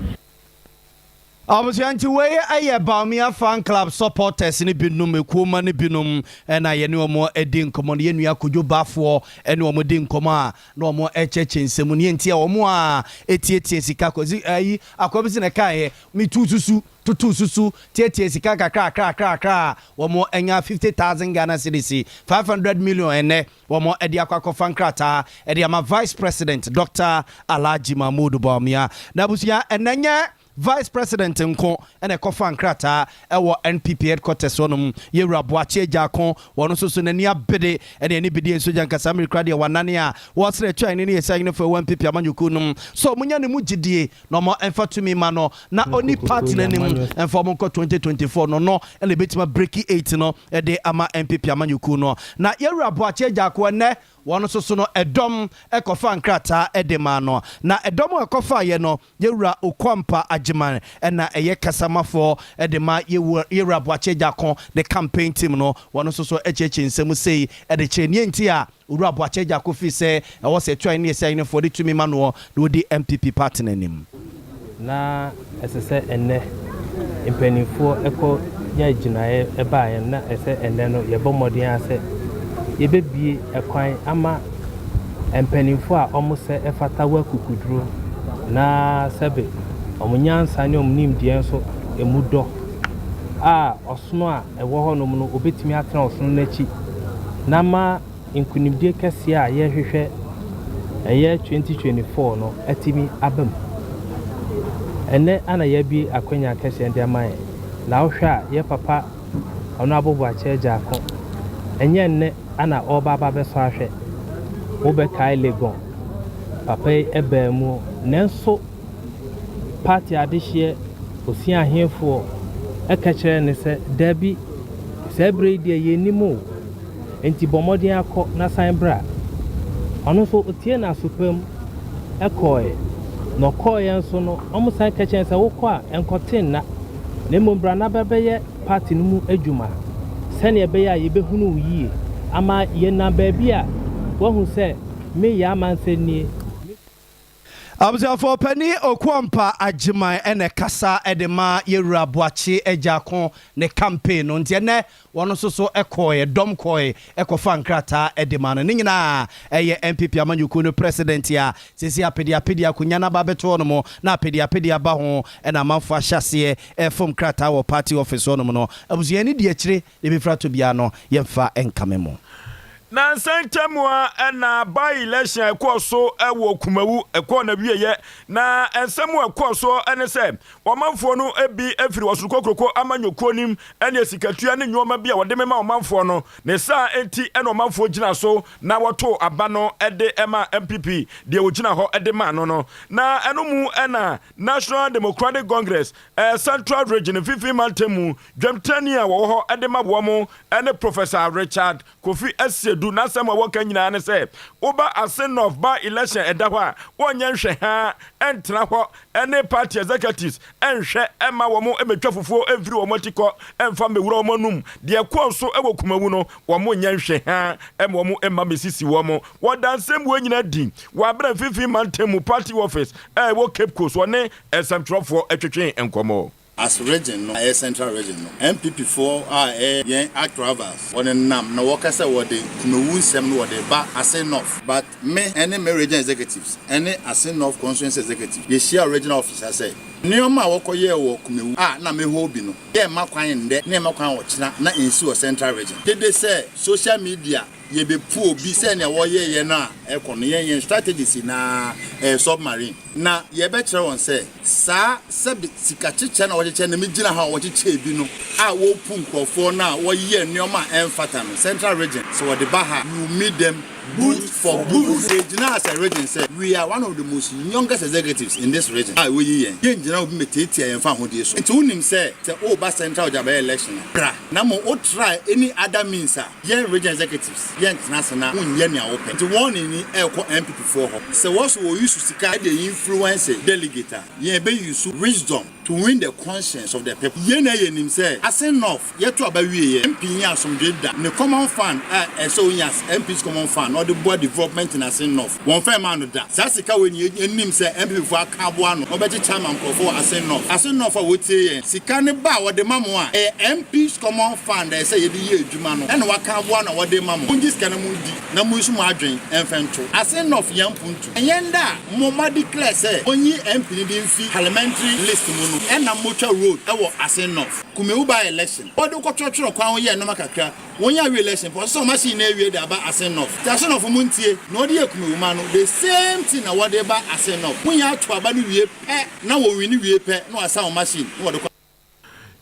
Speaker 1: Abusua, nti wei yɛ Bawumia Fan Club supporters ne binom, ekuoma ne binom, ɛna yɛne wɔn adi nkɔmmɔ no. Yɛn nua Kodwo Bafoɔ ɛne wɔn di nkɔmmɔ a na wɔn ɛkyɛkyɛ nsɛm ne yɛn ti a wɔn a etietie sika kɔsi ɛyi akɔbi si na ɛka yɛ mitu susu tutu susu tietie sika kakra kakra kakra a wɔn anya 50,000 Ghana cedis, 500 million, ɛnɛ wɔn ɛde akɔ akɔfa nkrataa ɛde ama Vice President Dr Alhaji Mahmood Bawumia. Na abusua, ɛnɛ nyɛ Vice President nko ɛna ɛkɔfa nkrataa ɛwɔ NPP headquarters hɔnom. Yɛwura Boakye Agyarko, wɔn nso so n'ani abede ɛne ani bede nso gya nkasa mmirikura deɛ wanane a wɔsrɛ atwa ne ne yɛsɛ ahenefo ɛwɔ NPP amanyɔkuo nom so ɔmo nya ne mu gyidie na ɔmo ɛmfa tumi ma no na ɔni party n'anim ɛmfa ɔmo nkɔ 2024 no ɛna ebɛtumi break eight no ɛde ama NPP amanyɔkuo no. Na yɛwura Boakye Agyarko, ɛnɛ wɔn nso so no ɛdɔm ɛkɔfa nkrataa ɛde ma no. Na ɛdɔm a ɛkɔfa yɛ no, yɛwura Okwampa Agyeman ɛna ɛyɛ kasamafoɔ ɛde ma yɛwura Boakye Agyarko ne campaign team no. Wɔn nso so akyerɛkyerɛ nsɛm sei ɛde kyerɛ nea nti a Owura Boakye Agyarko firi sɛ ɛwɔ sɛ ɛtua ne yɛsɛ ahenefoɔ de tumi ma noɔ na wɔdi NPP party n'anim.
Speaker 11: Na ɛsɛ sɛ ɛnnɛ mpanimfoɔ ɛkɔ nya gyinaeɛ ɛbaeɛ no, na ɛsɛ ɛnnɛ no yɛbɔ mmɔden a sɛ yɛbɛbue ɛkwan ama mpanimfoɔ a wɔsɛ ɛfata wɔ akukuduro na sɛbe wɔn nyansa ne wɔn nimdeɛ nso ɛmu dɔ a ɔsono a ɛwɔ hɔnom no wɔbɛtumi atena ɔsono no akyi na ama nkunimdie kɛseɛ a yɛrehwehwɛ ɛyɛ 2024 no atumi aba mu. Ɛnnɛ ana yɛabue akwanya kɛseɛ de ama yɛn. Na wohwɛ a yɛ papa Honourable Boakye Agyarko, ɛnyɛ nnɛ ana ɔreba aba abɛsɔ ahwɛ. Wobɛkae Legon, papa yi baa mu nanso party adehyeɛ Osiahefoɔ ka kyerɛɛ no sɛ dabi, saa berɛ yi deɛ yɛnnim o, enti bɔ mmɔden ara kɔ na san bra. Ɔno nso ɔtiee no aso pa mu kɔeɛ. Na ɔkɔeɛ nso no, wɔsan ka kyerɛɛ no sɛ wokɔ a, nkɔte nna, na mmom bra na bɛbɛyɛ party no mu adwuma sɛdeɛ ɛbɛyɛ a yɛbɛhunu wo yie ama yɛnam baabi a woahu sɛ me Yaa Mansah nie, me.
Speaker 1: Abusuafoɔ panin Okuampa Agyeman na ɛkasa de ma Yɛwura Boakye Agyarko ne campaign no nti ɛnɛ wɔn nso so kɔɔɛ, dɔm kɔɔɛ kɔfaa nkrataa de maa no. Ne nyinaa ɛyɛ NPP amanyɔkuo no president a seesei apedeapede akonya no aba abɛto hɔnom na apedeapede aba ho na amanfoɔ ahyɛ aseɛ refom krataa wɔ party office hɔnom no. Abusua yɛn ani di akyire. Deɛ ɛbɛfiri atɔ biara no, yɛmfa nkame mo.
Speaker 2: Nansa ntam ara na by-election a ɛkɔɔ so wɔ Kumawu kɔɔ n'awieɛ, na nsɛm a ɛkɔɔ so ne sɛ ɔmanfoɔ no bi firi Ɔsoro Kokroko amanyɔkuo no mu ne asikatua ne nnoɔma bi a wɔde mema ɔmanfoɔ no, ne saa nti na ɔmanfoɔ gyinaa so na wɔtoo aba no de maa NPP deɛ ɔgyina hɔ de maa no no. Na ɛno mu na National Democratic Congress Central Region Mfimfini Mantam mu dwamtenani a wɔwɔ hɔ de ma wɔn ne Professor Richard Kofi Asiedu. N'asɛm a wɔka nyinaa ne sɛ woba Ase North by election ɛda hɔ a, wɔnyɛ nhwɛhaa ntena hɔ ne party executives nhwɛ mma wɔn mmɛtwa fufuo mfiri wɔn ati kɔ mfa mmɛwura wɔn anum. Deɛ ɛkɔɔ so wɔ Kumawu no, wɔnyɛ nhwɛhaa mma wɔn mma mmɛsisi wɔn. Wɔda nsɛm wei nyinaa adi wɔ Abena Mfimfini Mantam mu party office a ɛwɔ Cape Coast. Wɔne nsɛmtwerɛfoɔ twetwee nkɔmmɔ.
Speaker 5: As region no, ɛyɛ central region no, NPP foɔ a ɛyɛ yɛn arch rivals, wɔnenam na wɔka sɛ wɔde Kumawu nsɛm no wɔde ba Asin North, but me ɛne me region executives ɛne Asin North constituency executives yɛhyia wɔ regional office ha sɛ nneɛma a wɔkɔ yɛɛ wɔ Kumawu a na me hɔ bi no yɛmma kwan ndɛ na yɛmma kwan ɔkyena na ɛnsi wɔ central region. Dede sɛ social media yɛbɛpu obi sɛ nea wɔyɛ yɛn a ɛkɔ no yɛn yɛn strategies nyinaa ɛyɛ submarine na yɛbɛkyerɛ wɔn sɛ saa sɛbe sika kyekyɛ na wɔkyekyɛ na megyina ha a wɔkyekyɛ bi no a wɔpu nkurɔfoɔ no a wɔyɛ nneɛma a ɛmfata no central region sɛ wɔde ba ha you meet them boot for boot. Yɛgyina as a region sɛ we are one of the most youngest executives in this region a wɔyi yɛn yɛngyina obi mɛtiatia yɛn fa ahodie so nti wonim sɛ sɛ woba central region abɛyɛ election a bra na mo wo try any other means a Yɛn region executives yɛ ntena ase na wo nyɛ nea wo pɛ nti warning ni ɛkɔ NPP foɔ hɔ sɛ wɔ so wɔ use sika de influence delegate a yɛn bɛ use wisdom to win the conscience of the people yɛn nyinaa yɛ nim sɛ Asin North yɛ to aba wie yɛ MP nyɛ asomdwoe da ne common fund a ɛsɛ onya as MP's common fund na ɔde boa development in Asin North wɔn fɛ maa no da saa sika wei ni yɛ nim sɛ NPP foɔ aka aboa ano na wɔbɛkyekyɛ ama nkurɔfoɔ wɔ Asin North. Asin North a wɔtie yɛn, sika no ba a wɔde ma mo a, ɛyɛ MP's Common Fund a ɛsɛ sɛ yɛde yɛ adwuma no na wɔaka aboa ano a wɔde ma mo. Mongye sika no mondi na mo nso mo adwen mfa nto Asin North yɛn mpontu. Ɛnyɛ ndɛ a mo ma declare sɛ wɔnyi MP no din mfi parliamentary list mu no ɛna motwa road wɔ Asin North. Kumewu by election wɔde kɔtwerɛtwerɛ kwan ho yɛɛ nnoɔma kakra. Wɔn yɛ awie election pɛ ɔsɛ sɛ ɔma hyɛn nyinaa awie de aba Asen North nti Asen North mo ntie na ɔde yɛ Kumewuma no the same thing na wɔde ba Asen North mo nya ato aba no wie pɛ na wɔ wini wie pɛ na wasa wɔn machine na wɔde kɔ.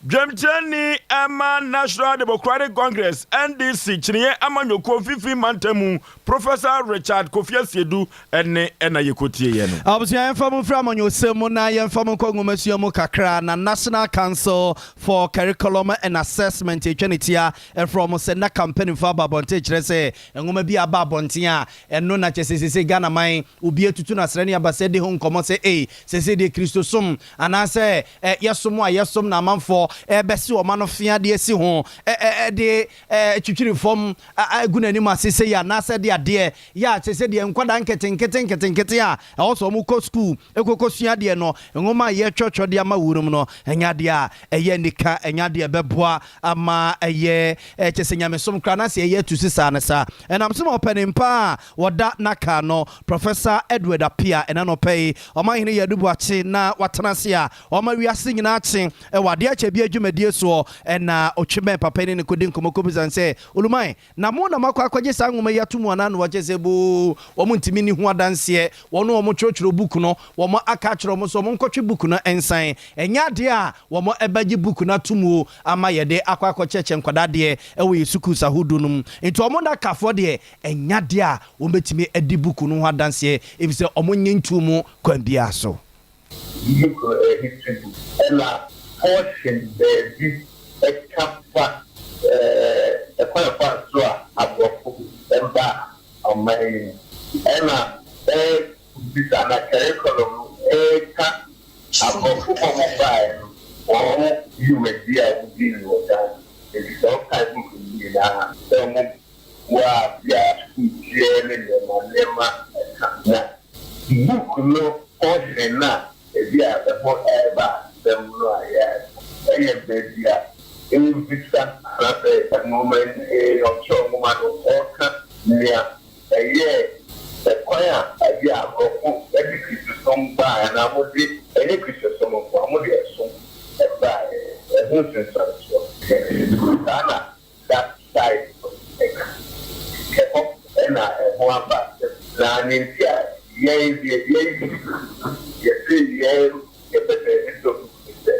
Speaker 2: Dwamkyerɛni ma National Democratic Congress, NDC, Kyiniiɛ Amanyɔkuo Mfimfini Mantam mu, Professor Richard Kofi Asiedu ne na yɛkɔtieeɛ no.
Speaker 1: Abusua yɛmfa mo mfiri amanyɔsɛm mu na yɛmfa mo nkɔ nwomasua mu kakra na National Council for Curriculum and Assessment atwa ne tia ɛfrɛ wɔn sɛ NACA mpanimfoɔ aba abɔnten kyerɛ sɛ nwoma bi aba abɔnten a ɛno na kyerɛ sɛ seesei Ghana man obi atutu no asrɛ ne abasa di ho nkɔmmɔ sɛ ei seesei deɛ Kristosom anaasɛ yɛsom a yɛsom na amanfoɔ ɛrebɛse wɔn ano fea de asi ho de twitwiri fam agu n'anim ase sei anaasɛ de adeɛ yɛ a kyerɛ sɛ deɛ nkwadaa nketenkete nketenkete a ɛwɔ sɛ wɔkɔ sukuu kɔkɔsua adeɛ no, nwoma a yɛretwerɛtwerɛ de ama wɔnom no, ɛnyɛ adeɛ a ɛyɛ anika, ɛnyɛ adeɛ a ɛbɛboa ama ɛyɛ kyerɛ sɛ nyamesom koraa na sɛ yɛyɛ atu si saa ne saa. Ɛnam so ma ɔpanin pa a wɔda n'aka ano, Professor Edward Appiah, ɛnnɛ anɔpa yi, Ɔmanhene Yadu Boakye na watena ase a ɔma wiase nyinaa kye wɔ adeɛ akyɛ bia dwumadie soɔ na ɔtwe bɛn papa yi ne no kɔdi nkɔmmɔ kɔbisa no sɛ, Oluman, na mo na moakɔ akɔgye saa nwoma yi ato mu anaa? Na wakyerɛ sɛ boo, wɔn ntumi nni ho adanseɛ, wɔn a wɔtwerɛtwerɛ book no, wɔn aka akyerɛ wɔn sɛ wɔn nkɔtwe book no nsan. Ɛnyɛ adeɛ a wɔn bɛgye book no ato mu ama yɛde akɔ akɔkyerɛkyerɛ nkwadaa adeɛ wɔ yɛn sukuus ahodoɔ no mu. Nti wɔn nnakafoɔ deɛ, ɛnyɛ adeɛ a wɔbɛtumi adi book no ho adanseɛ, ɛfiri sɛ wɔnnye ntoo mu kwan biara so.
Speaker 12: Book no ɛyɛ history book ɛna portion baabi ɛka fa ɛkwan a ɛfaa so a aborɔfo baa ɔman yi mu ɛna ɛbisa na curriculum no ɛka aborɔfo a wɔn baeɛ no wɔn dwumadie a wɔn dii wɔ Ghana nti sɛ wokan book no nyinaa sɛ wɔn Boa bia sukuu teɛ ne nneɛma nneɛma ka. Na book no portion no a ebi a ɛho ɛreba asɛm no a yɛ ɛyɛ baabi a ɛrebisa anaasɛ nwoma ni ɔkyerɛw nwoma no ɔreka nea ɛyɛɛ ɛkwan a ebi a aborɔfo ɛde Kristosom baeɛ anaa wɔde ɛnyɛ Kristosom nko a wɔde ɛsom ɛbaeɛ ɛho nsunsuansoɔ. Saa na That side no ka. Ɛhɔ na ɛho aba asɛm. Na nea nti a yɛn deɛ yɛn yɛse yɛn yɛpɛ sɛ yɛde dɔ book ne sɛ,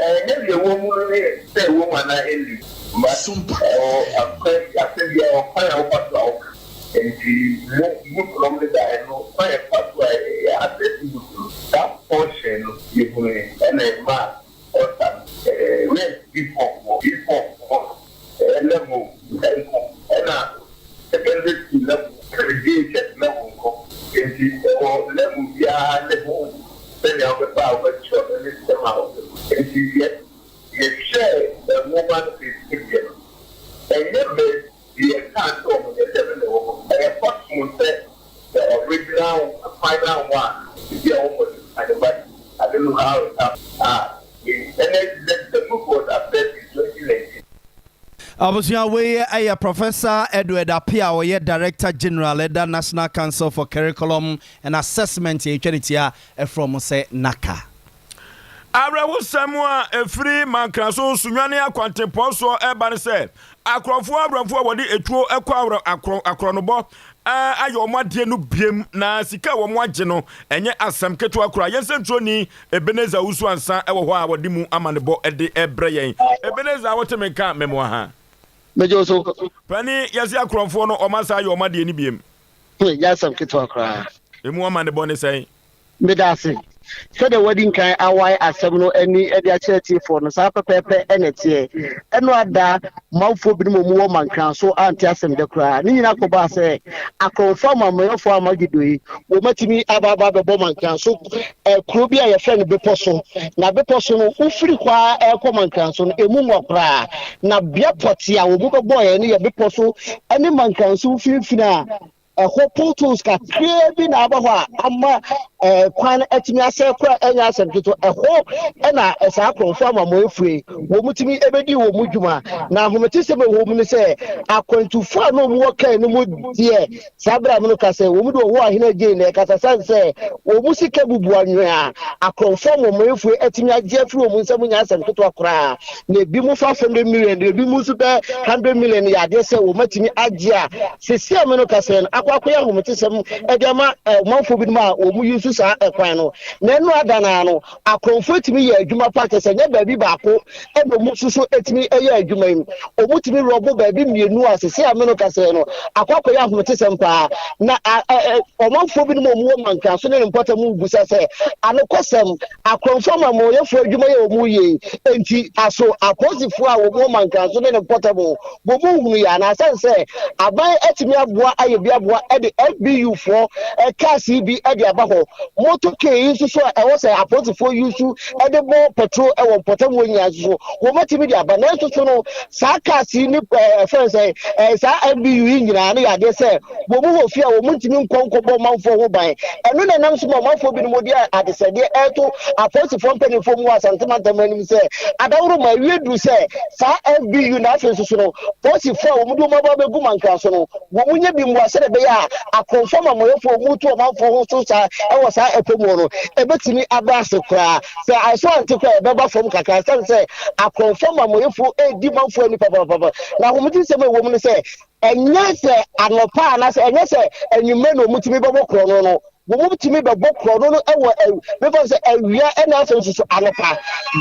Speaker 12: ɛnyɛ deɛ ɛwɔ mu no ne sɛ ɛwɔ mu anaa ɛnni mu, but ɛwɔ akwan asɛm biara ɛwɔ kwan a wofa so a woka. Nti mo book no wɔde baeɛ no kwan a yɛfa so a yɛ assess book no, that portion no yɛhunuiɛ ɛna ɛmaa Ɔsa no rent bi kɔ wɔ bi kɔ hɔ level nko ɛna secondary school level ɛna JHS level nko nti ɛwɔ level biara ne ho sɛnea wobɛfa a wobɛkyerɛw no ne nsɛm a wobɛma nti yɛ yɛhwɛɛ nwoma no sɛdeɛ no ɛnyɛ bɛ Deɛ ɛkaa sɛ wɔn nyɛ dɛm na ɛwɔ hɔ. Ɛyɛ possible sɛ the original final one ebi a wɔn modify no but I don't know how it happened a wei ɛnɛ the the book was assessed in 2019.
Speaker 1: Abusua wei yɛ Professor Edward Appiah a ɔyɛ Director General ɛda National Council for Curriculum and Assessment a yɛtwa ne tia frɛ wɔn sɛ NACA.
Speaker 2: Awerɛhosɛm a ɛfiri Mankraso Sunyani akwantempɔn soɔ reba ne sɛ, akorɔmfoɔ awerɛmfoɔ a wɔde etuo kɔ akorɔnobɔ ayɛ wɔn adeɛ no biem, na sika a wɔagye no, ɛnyɛ asɛm ketewa koraa. Yɛn sɛnkyerɛwni Ebenezer Owusu Ansah wɔ hɔ a ɔde mu amanebɔ de rebrɛ yɛn. Ebenezer, wote me nka memoa ha?
Speaker 13: Megye wo so.
Speaker 2: Panin, yɛse akorɔmfoɔ no, wɔasan ayɛ wɔn adeɛ no biem.
Speaker 13: Ɛnyɛ asɛm ketewa koraa.
Speaker 2: Emu amanebɔ ne sɛn?
Speaker 13: Meda ase. Sɛdeɛ woadi nkan awae asɛm no ani de akyerɛ atiefoɔ no, saa pɛpɛɛpɛ na ɛteɛ. Ɛno ada manfoɔ binom a wɔwɔ Mankran so ante asɛm dɛ koraa. Ne nyinaa kɔbaa sɛ akorɔmfoɔ amammerɛfoɔ Armageddon yi, wɔatumi aba aba abɛbɔ Mankran so kuro bi a yɛfrɛ no Bepɔ So. Na Bepɔ So no, wofiri hɔ ara rekɔ Mankran so no, ɛmu nwa koraa. Na bea pɔtee a wɔbɛbɔeɛ no yɛ Bepɔ So ne Mankran so mfimfini a Ɛhɔ potholes kakraa bi na aba hɔ a ama eh, kwan no atumi asɛe koraa ɛnyɛ asɛm ketewa. Ɛhɔ na saa akorɔmfoɔ amammɔeɛfoɔ yi wɔn tumi bɛdi wɔn mu dwuma. Na ahometesɛm a ɛwɔ mu ne sɛ akwantufoɔ a na wɔn wɔ kaa no mu deɛ saa berɛ a meno ka sɛ wɔn de wɔwɔ ahene agyei na ɛkasa sane sɛ wɔn mu sika bubu anwea a akorɔmfoɔ amammɔeɛfoɔ yi atumi agye afiri wɔn nsam nyɛ asɛm ketewa koraa. Na ebi mu 500 million, ebi mu nso bɛ 100 million yɛ adeɛ sɛ wɔn atumi agye a Seesei a me no kasa yi no, akɔ akɔyɛ ahometesɛm de ama ɔmanfoɔ binom a wɔn use saa ɛkwan no. Na ɛno ada no ara no, akorɔmfoɔ tumi yɛ adwuma pa kyerɛ sɛ ɛnyɛ baabi baako na wɔn nso so tumi yɛ adwuma yi. Wɔn tumi rɔbo baabi mmienu a seesei a me no kasa yi no, akɔ akɔyɛ ahometesɛm paa. Na ɔmanfoɔ binom a wɔn wɔ Mankraso ne ne mpɔtam bisa sɛ, anokwasɛm, akorɔmfoɔ amammerɛyɛfoɔ adwuma yi a wɔn yɛ yi, enti aso apolisifoɔ a wɔn wɔ Mankraso ne ne mpɔtam Wɔn mu nhunu yɛ anaa? Ɛsiane sɛ aban atumi aboa ayɛ bi aboa de FBU foɔ cars yi bi de aba hɔ. Motor car yi nso so a ɛwɔ sɛ apolisifoɔ use de bɔ patrol wɔ mpɔtam hɔ nyinaa nso so wɔatumi de aba. Nanso so no saa cars yi ne ɛfɛn sɛ saa FBU yi nyinaa no yɛ adeɛ sɛ wɔn wɔ fie a wɔn ntumi nkɔ nkɔbɔ ɔmanfoɔ ho ban. Ɛno na ɛnam so ma ɔmanfoɔ binom de adesrɛdeɛ ɛreto apolisifoɔ mpanimfoɔ mu wɔ Asante mantam anim sɛ adaworo ma awie duru sɛ saa FBU na afei nso so no polisifoɔ a wɔn de wɔn aba abɛgu mankra so no wɔn nyɛ bi mmoa sɛdeɛ ɛbɛyɛ a akorɔmfoɔ amamɔyɛfoɔ a wɔretu ɔmanfoɔ ho so saa wɔ saa ɛpɛ mu no ɛbɛtumi aba ase koraa. Sɛ ɛso ante koraa a ɛbɛba fam kakra ɛsiane sɛ akorɔmfoɔ amamɔyɛfoɔ redi manfoɔ ani papapapa. Na ahomegyesɛm a ɛwɔ mu ne sɛ ɛnyɛ sɛ anɔpa anaasɛ ɛnyɛ sɛ anwummerɛ na wɔtumi bɛbɔ korɔno no, Wɔtumi bɛbɔ korɔno no wɔ mefa sɛ awia ɛna afei nso so anɔpa.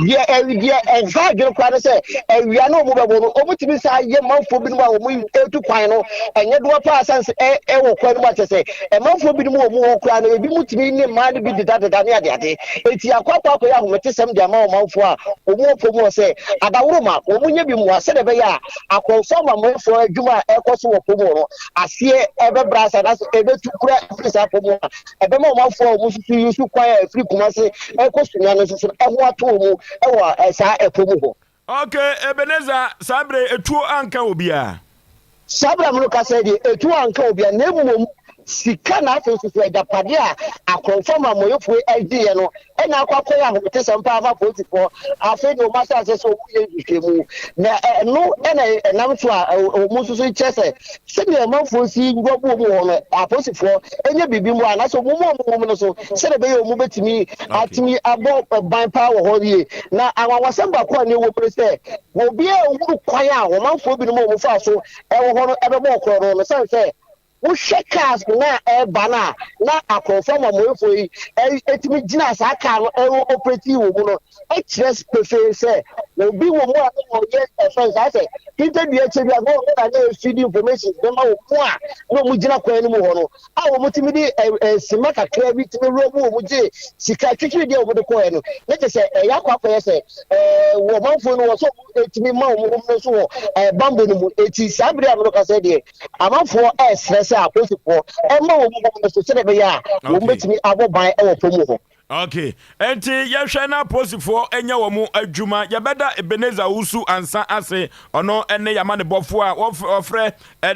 Speaker 13: Deɛ deɛ ɛha adwene koraa ne sɛ awia no wɔn bɛbɔ no wɔtumi saa yɛ manfoɔ binom a wɔn etu kwan no ɛnyɛ doa paa san sɛ ɛwɔ kwan no mu akyɛ sɛ ɛmanfoɔ binom wɔ mu hɔ koraa no ebi mu tumi ne mmaa no bi dedadeda ne adeade eti akɔ akɔ akɔyɛ ahometesɛm de ama ɔmanfoɔ a wɔn wɔ fam hɔ sɛ adaworoma wɔn nyɛ bi mmoa sɛdeɛ ɛbɛyɛ a akorɔmfoɔ amammerɛfoɔ adwuma a ɛkɔ so wɔ fam hɔ no aseɛ ɛbɛbrɛ ase anaasɛ ɛbɛtu kura afiri saa fam a ɛbɛma ɔmanfoɔ a wɔn nso yi so kwan a ɛfiri Kumase ɛkɔ Sunya no nso so ɛho ato wɔn ɛwɔ saa ɛpɔ mu hɔ.
Speaker 2: Ok, Ebenezer, saa berɛ yi etuo anka obiara?
Speaker 13: Saa berɛ a merekasa yi deɛ, etuo anka obiara, na mmom sika na afei nso so agyapadeɛ a akorɔmfoɔ amamɔyɛfoɔ yi gyeeɛ no na akɔ akɔyɛ ahometesɛm paa ama apolisifoɔ. Afei deɛ wɔahyɛ aseɛ sɛ wɔyɛ nhwehwɛmu, na ɛno na ɛnam so a wɔn nso so kyerɛ sɛ sɛdeɛ amanfoɔ si wura bu wɔn wɔ hɔ no, apolisifoɔ nyɛ biribi mmoa anaasɛ wɔn mu a wɔwɔ mu no so sɛdeɛ ɛbɛyɛ wɔn bɛtumi atumi abɔ ban paa wɔ hɔ yie. Na anwanwasɛm baako a ɛwɔ mu ne sɛ obiara nhunu kwan a ɔmanfoɔ binom a wɔfaa so wɔ hɔ no bɛbɔɔ korɔno no, sane sɛ Wohwɛ cars no a ɛreba no a, na akorɔmfoɔ amammuofoɔ yi tumi gyina saa car no ɛwɔ operate wɔ mu no kyerɛ pefee sɛ obi wɔ mu a na ɔyɛ ɛfɛn saa sɛ hintadua kyɛ bi a na ɔno na na ɛfidi information bɛma wɔn mu a na wɔn gyina kwan no mu hɔ no a wɔn tumi de sima kakra bi tumi wura mu wɔn gye sika twitwiri deɛ wɔn de kɔɛ no ne kyɛ sɛ ɛyɛ akɔ akɔyɛ sɛ ɛɛ wɔ ɔmanfoɔ no wɔ so wɔn tumi ma wɔn ho no so wɔ ɛɛ bambɔ no mu eti saa bere a mo no kasa deɛ Amanfoɔ resrɛ sɛ apolisifoɔ mma wɔn home no so sɛdeɛ ɛbɛyɛ a wɔn bɛtumi abɔ ban wɔ fam hɔ.
Speaker 2: Ok, enti yɛhwɛ na apolisifoɔ nyɛ wɔn adwuma. Yɛbɛda Ebenezer Owusu Ansah ase, ɔno ne yɛn amanebɔfoɔ a wɔfrɛ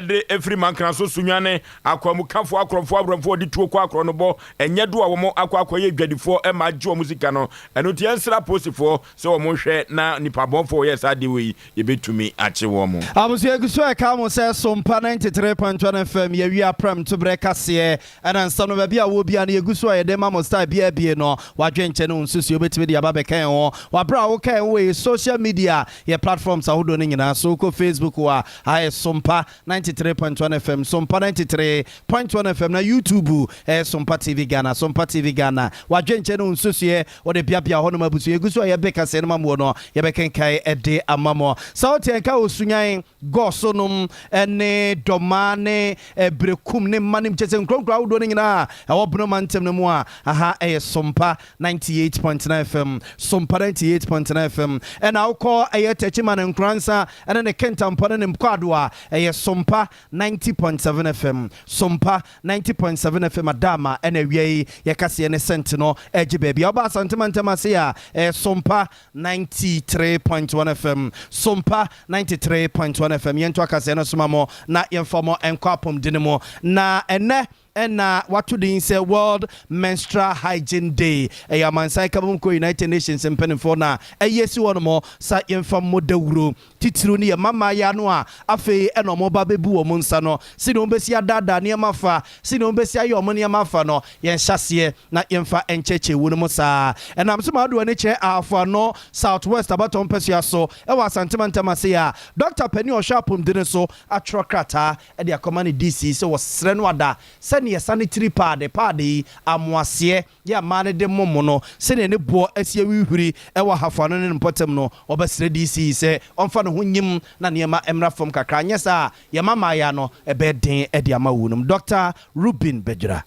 Speaker 2: de firi Mankraso Sunyani, akwamukafoɔ, akorɔmfoɔ, awerɛmfoɔ a wɔde tuo kɔ akorɔnobɔ, ɛnyɛ do a wɔn akɔ akɔyɛ adwadifoɔ ma agye wɔn sika no. Ɛno nti yɛnsrɛ apolisifoɔ sɛ wɔnhwɛ na nnipa bɔnfoɔ a wɔyɛɛ saa adeɛ wei Yɛbɛtumi akye wɔn.
Speaker 1: Abusua egu so ɛka mo sɛ Sompa 93.1 FM yɛwie aprɛm toberɛ kaseɛ ɛna nsɛm no baabi a wɔ biara no yɛgu so a yɛde ma mo style biara bie no wadwenkyɛ ne wo nsusuo wobɛtumi de aba bɛka yɛn ho wɔ aberɛ a woka yɛn ho wɔ yɛ social media yɛ platforms ahodoɔ no nyinaa so wokɔ Facebook a ha yɛ Sompa 93.1 FM Sompa 93.1 FM na YouTube ɛyɛ Sompa TV Ghana Sompa TV Ghana wadwenkyɛ ne wo nsusuɛ Wɔde beabea hɔnom abusua. Yɛgu so a yɛbe kaseɛ no ma moɔ no, yɛbɛkenkan de ama mo. Sɛ wote nka wɔ Sunyan, Gɔso nom ne Dɔmaa ne Berekum ne Manim, kyerɛ sɛ nkuro nkuro ahodoɔ no nyinaa a ɛwɔ Bono mantam no mu a, aha ɛyɛ Sompa 98.9 FM, Sompa 98.9 FM. Ɛna wokɔ ɛyɛ Techiman Nkoransa ne ne Kintampo ne ne Mkwado a, ɛyɛ Sompa 90.7 FM, Sompa 90.7 FM Adama ɛna awia yi yɛ kaseɛ ne sɛnte no ɛgye baabi a woba Asante mantam ase a ɛyɛ Sompa 93.1 FM Sompa 93.1 FM yɛnto akaseɛ no soma mo na yɛmfa mo nkɔ apɔmudene mu na ɛnɛ ɛna wato din sɛ World Menstrual Hygiene Day ɛyɛ amansan kabom kuo United Nations mpanimfoɔ na ɛyɛ si hɔ nom sa yɛmfa mmɔ dawuro titiriw ne yɛn mma mmayewa no a afei na wɔreba abɛbu wɔn nsa no, sɛdeɛ wɔbɛsi adaadaa nneɛma afa, sɛdeɛ wɔbɛsi ayɛ wɔn nneɛma afa no, yɛnhyɛ aseɛ na yɛmfa nkyɛkyɛ wuo no mu saa. Ɛnam so ma adoɔ ani kyerɛ Ahafo Ano South West abatoɔ mpasua so wɔ Asante mantam ase a Dɔkta panin a ɔhwɛ apɔmuden so atwerɛ krataa de akɔma ne DC sɛ wɔsrɛ no ada sɛdeɛ sanitary pad, paade yi, amoaseɛ, Yɛ a mmaa no de mom no, sɛnea ne boɔ asi awihwiri wɔ ahafo ano ne ne mpɔtam no, wɔbɛsrɛ DC sɛ ɔmfa ne ho nyim na nneɛma mmra fam kakra, anyɛ saa a, yɛn mma mmaayaa no, ɛbɛyɛ den de ama wunom. Dɔkta Reuben Bɛdwira.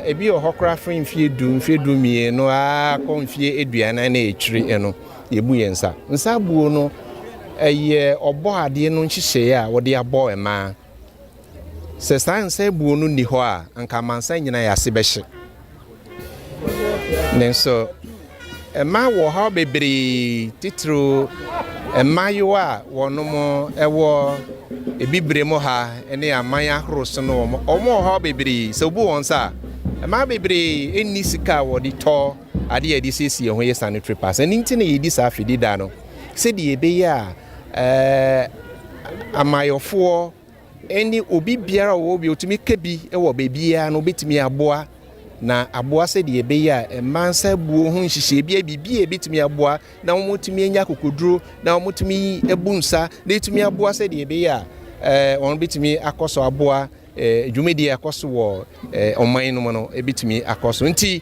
Speaker 14: Ebi wɔ hɔ koraa firi mfeɛ du, mfeɛ du mmienu ara kɔ mfeɛ aduanan ne akyire no, yɛbu yɛn nsa. Nsa abuo no, ɛyɛ ɔbɔadeɛ no nhyehyɛeɛ a wɔde abɔ mmaa. Sɛ saa nsa abuo no nni hɔ a, anka amansan nyinaa yɛn ase bɛhye. Nanso ɛma wɔ haw bebree, titiriw mmaayewa a wɔnom wɔ Ebibire mu ha ne aman ahorow so no, wɔn wɔ haw bebree. Sɛ wobu wɔn nsa a, mmaa bebree nni sika a wɔde tɔ ade a yɛde siesie yɛn ho yɛ sanitary pads. Ɛno nti na yɛdi saa afidi da no sɛdeɛ ɛbɛyɛ a ɛɛ amayɔfoɔ ne obi biara a ɔwɔ bi ɔtumi ka bi wɔ baabiara no obɛtumi aboa na aboa sɛdeɛ ɛbɛyɛ a mmaa nsa buo ho nhyehyɛe bi biribi a ɛbɛtumi aboa na wɔtumi anya akokoduro na wɔtumi abu nsa na ɛtumi aboa sɛdeɛ ɛbɛyɛ a ɛɛ wɔn bɛtumi akɔ so aboa ɛɛ dwumadie akɔ so wɔ ɛɛ ɔman no mu no ɛbɛtumi akɔ so. Nti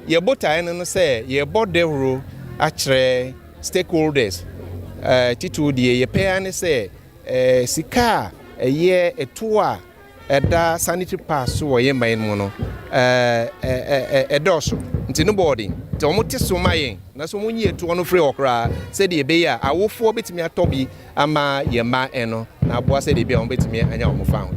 Speaker 14: yɛ botaeɛ no no sɛ yɛbɔ dawuro akyerɛ stakeholders, titiriw deɛ yɛpɛ ara ne sɛ sika a ɛyɛ ɛtoɔ a ɛda sanitary pads so wɔ yɛn man mu no ɛdɔɔso, nti no bɔɔden nti wɔn te so ma yɛn na so wɔn nyi ɛtoɔ no firi hɔ koraa sɛdeɛ ɛbɛyɛ a awofoɔ bɛtumi atɔ bi ama yɛn mma ɛno na aboa sɛdeɛ ɛbɛyɛ a wɔn bɛtumi anya wɔn fa ho.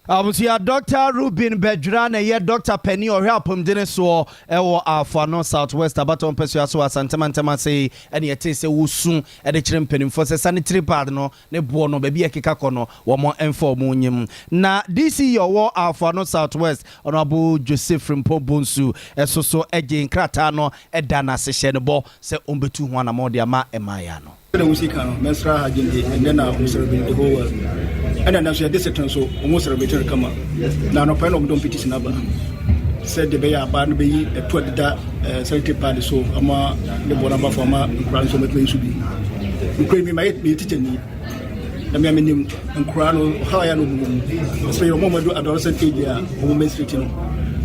Speaker 1: Abusua, Dr Ruben Bɛdwira na ɛyɛ Dr panin ɔhwɛ apɔmuden soɔ ɛwɔ Afoano South West abatɔ mpɛsua so wɔ Asantemantam ase yi, ɛne ɛte sɛ wosu ɛde kyerɛ mpanimfoɔ sɛ sanitary pad no ne boɔ no, baabi a ɛkeka kɔ no, wɔn mfa wɔn nyim. Na DC ɔwɔ Afoano South West, Honourable Joseph Frimpong Bonsu, ɛso so ɛgye nkrataa no ɛda n'ase hyɛ ne bɔ sɛ ɔmbɛtu ho anammɔn de ama mmaayɛ no.
Speaker 15: Sɛdeɛ wosi ka no, menstrual hygiene de, ɛnnɛ na wɔn celebrate the whole world, ɛna ɛnɛ nso yɛ district nso wɔn celebrate no kama. Na anɔpa na wɔn de petition aba sɛ deɛ bɛyɛ aba no bɛyi ɛto adeda sanitary pad so ama ne bɔ n'aba fo ama nkura nso wɔbɛtumi nso bi. Nkura mi ma yɛ meyɛ teacher ni na mmea menim nkura no ɔhaw yɛ no mu mu ɛsɛ yɛ wɔn a wɔadu adolescent age a wɔn menstruate no,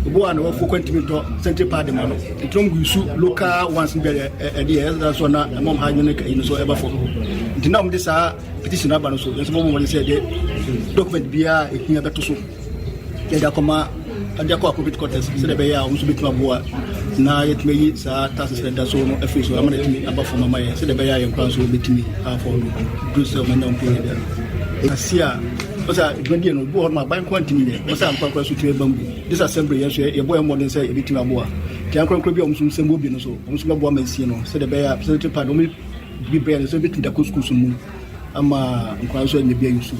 Speaker 15: obi wɔ a na wɔfo kwantumi ntɔ sanitary pad ma no, nti wɔn gu su local ones bi a ɛde yɛ ɛsɛ so na ɛmɔ ha nwene yi no so ɛba fam. Nti na wɔn de saa petition aba no so, yɛn nso bɔ wɔn sɛ yɛde document biara ehia bɛto so, yɛde akɔma, ɛde akɔ appropriate quarters sɛdeɛ ɛbɛyɛ a wɔn nso bɛtumi aboa na yɛtumi ayi saa taxes na ɛda so no afiri so ama na ɛtumi aba fam ama yɛn, sɛdeɛ ɛbɛyɛ a yɛn kora nso bɛtumi afɔ no duru sɛ wɔn anya wɔn pɛ biara ase a wɔsɛ dwumadie no. Obi wɔ hɔ nom a aban nko ntumi nyɛ, wɔsɛ ankorankora so tumi ba mu bi. This assembly, yɛn nso yɛbɔ yɛn mmɔden sɛ yɛbɛtumi aboa, nti ankorankora bi a wɔn nso nsɛm wɔ bi no so, wɔn nso bɛboa ma nsie no sɛdeɛ ɛbɛyɛ a sanitary pad wɔn bi brɛ no sɛ bɛtumi da kɔ schools mu ama nkora nso anya bi ayi so.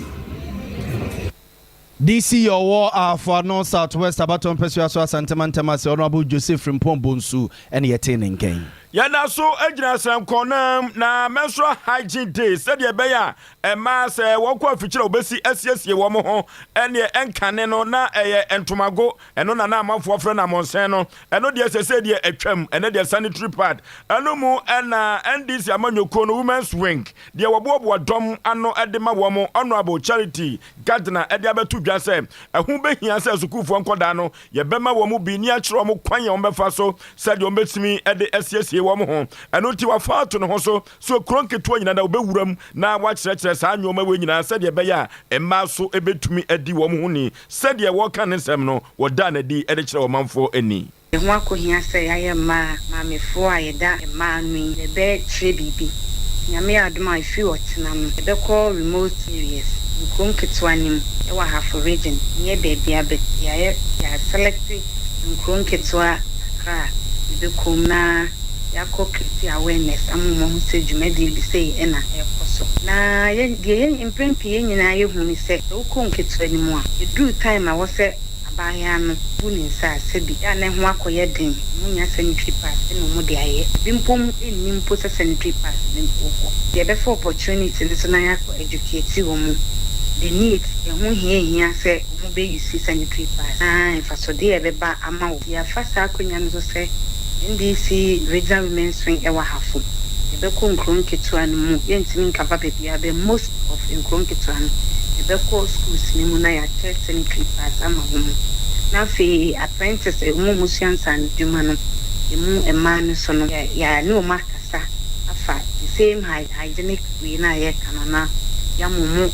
Speaker 1: DC ɔwɔ Afoano South West abatɔ mpɛsua so Asantemantam ase, Honourable Joseph Frimpong Bonsu, ɛne yɛtee ne nkɛn.
Speaker 2: Yɛda so gyina srɛnkɔnam na Menstrual Hygiene Day sɛdeɛ ɛbɛyɛ a mmaa sɛ wɔkɔ afikyire a wɔbɛsi asiesie wɔn ho. Ɛneɛ ɛnkane no na ɛyɛ ntomago, ɛno na na amanfoɔ frɛ no amɔnsɛn no. Ɛno deɛ sɛsɛ deɛ atwam, ɛnɛ deɛ sanitary pad. Ɛno mu ɛna NDC amanyɔkuo no Women's Wing deɛ wɔboaboa dɔm ano de ma wɔn, Honourable Charity Gardner, ɛde abɛto dwa sɛ ɛho bɛhia sɛ sukuufoɔ nkɔdaa no yɛbɛma wɔn mu bi ne akyerɛ wɔn kwan a wɔbɛfa so sɛdeɛ wɔbɛtumi de asiesie wɔn ho. Ɛno nti wafa ato ne ho so so kuro nketewa nyinaa na wɔbɛwura mu na wakyerɛkyerɛ saa nneɛma wei nyinaa sɛdeɛ ɛbɛyɛ a mmaa so bɛtumi adi wɔn ho ni. Sɛdeɛ wɔka ne nsɛm no, wɔdaa n'adi de kyerɛ ɔmanfoɔ ani.
Speaker 16: Ɛho akɔhia sɛ yɛayɛ mmaa maamefoɔ a yɛda mmaa ano yi, yɛbɛkyerɛ biribi. Nyame yɛ adom a, ɛfiri ɔkyena no, yɛbɛkɔ remote areas, nkuro nketewa no mu wɔ Ahafo region, nyɛ baabia but yɛayɛ, yɛa select nkuro nketewa kakra a yɛbɛkɔ mu na yɛakɔ create awareness ama wɔn ahu sɛ dwumadie bi sei na ɛrekɔ so. Na yɛ, deɛ yɛ, mprɛn pii yɛn nyinaa yɛhu ne sɛ, sɛ wokɔ nketewa no mu a, ɛduru time a ɛwɔ sɛ abaayewa no bu ne nsa a, sɛbi, yɛ a na ɛho akɔyɛ den, ɔmo nnya sanitary pads na ɔmo de ayɛ. Ebi mpo nnim mpo sɛ sanitary pads no wɔ hɔ. Yɛbɛfa opportunity no so na yɛakɔ educate wɔn the need, ɛho hia hia sɛ ɔmo bɛ use sanitary pads na mfasodeɛ a ɛbɛba ama wɔn. Yɛafa saa akonnwa no so sɛ NDC Regional Women's Wing ɛwɔ Ahafo. Yɛbɛkɔ nkuro nketewa no mu, yɛntumi nkava baabiara but most of nkuro nketewa no, yɛbɛkɔ schools no mu na yɛakyɛ sanitary pads ama wɔn. Na afei apprentice, wɔn a wɔsua nsaanodwuma no, emu mmaa no so no, yɛ ne wɔn akasa afa the same hygienic wei na yɛka no na yɛama wɔn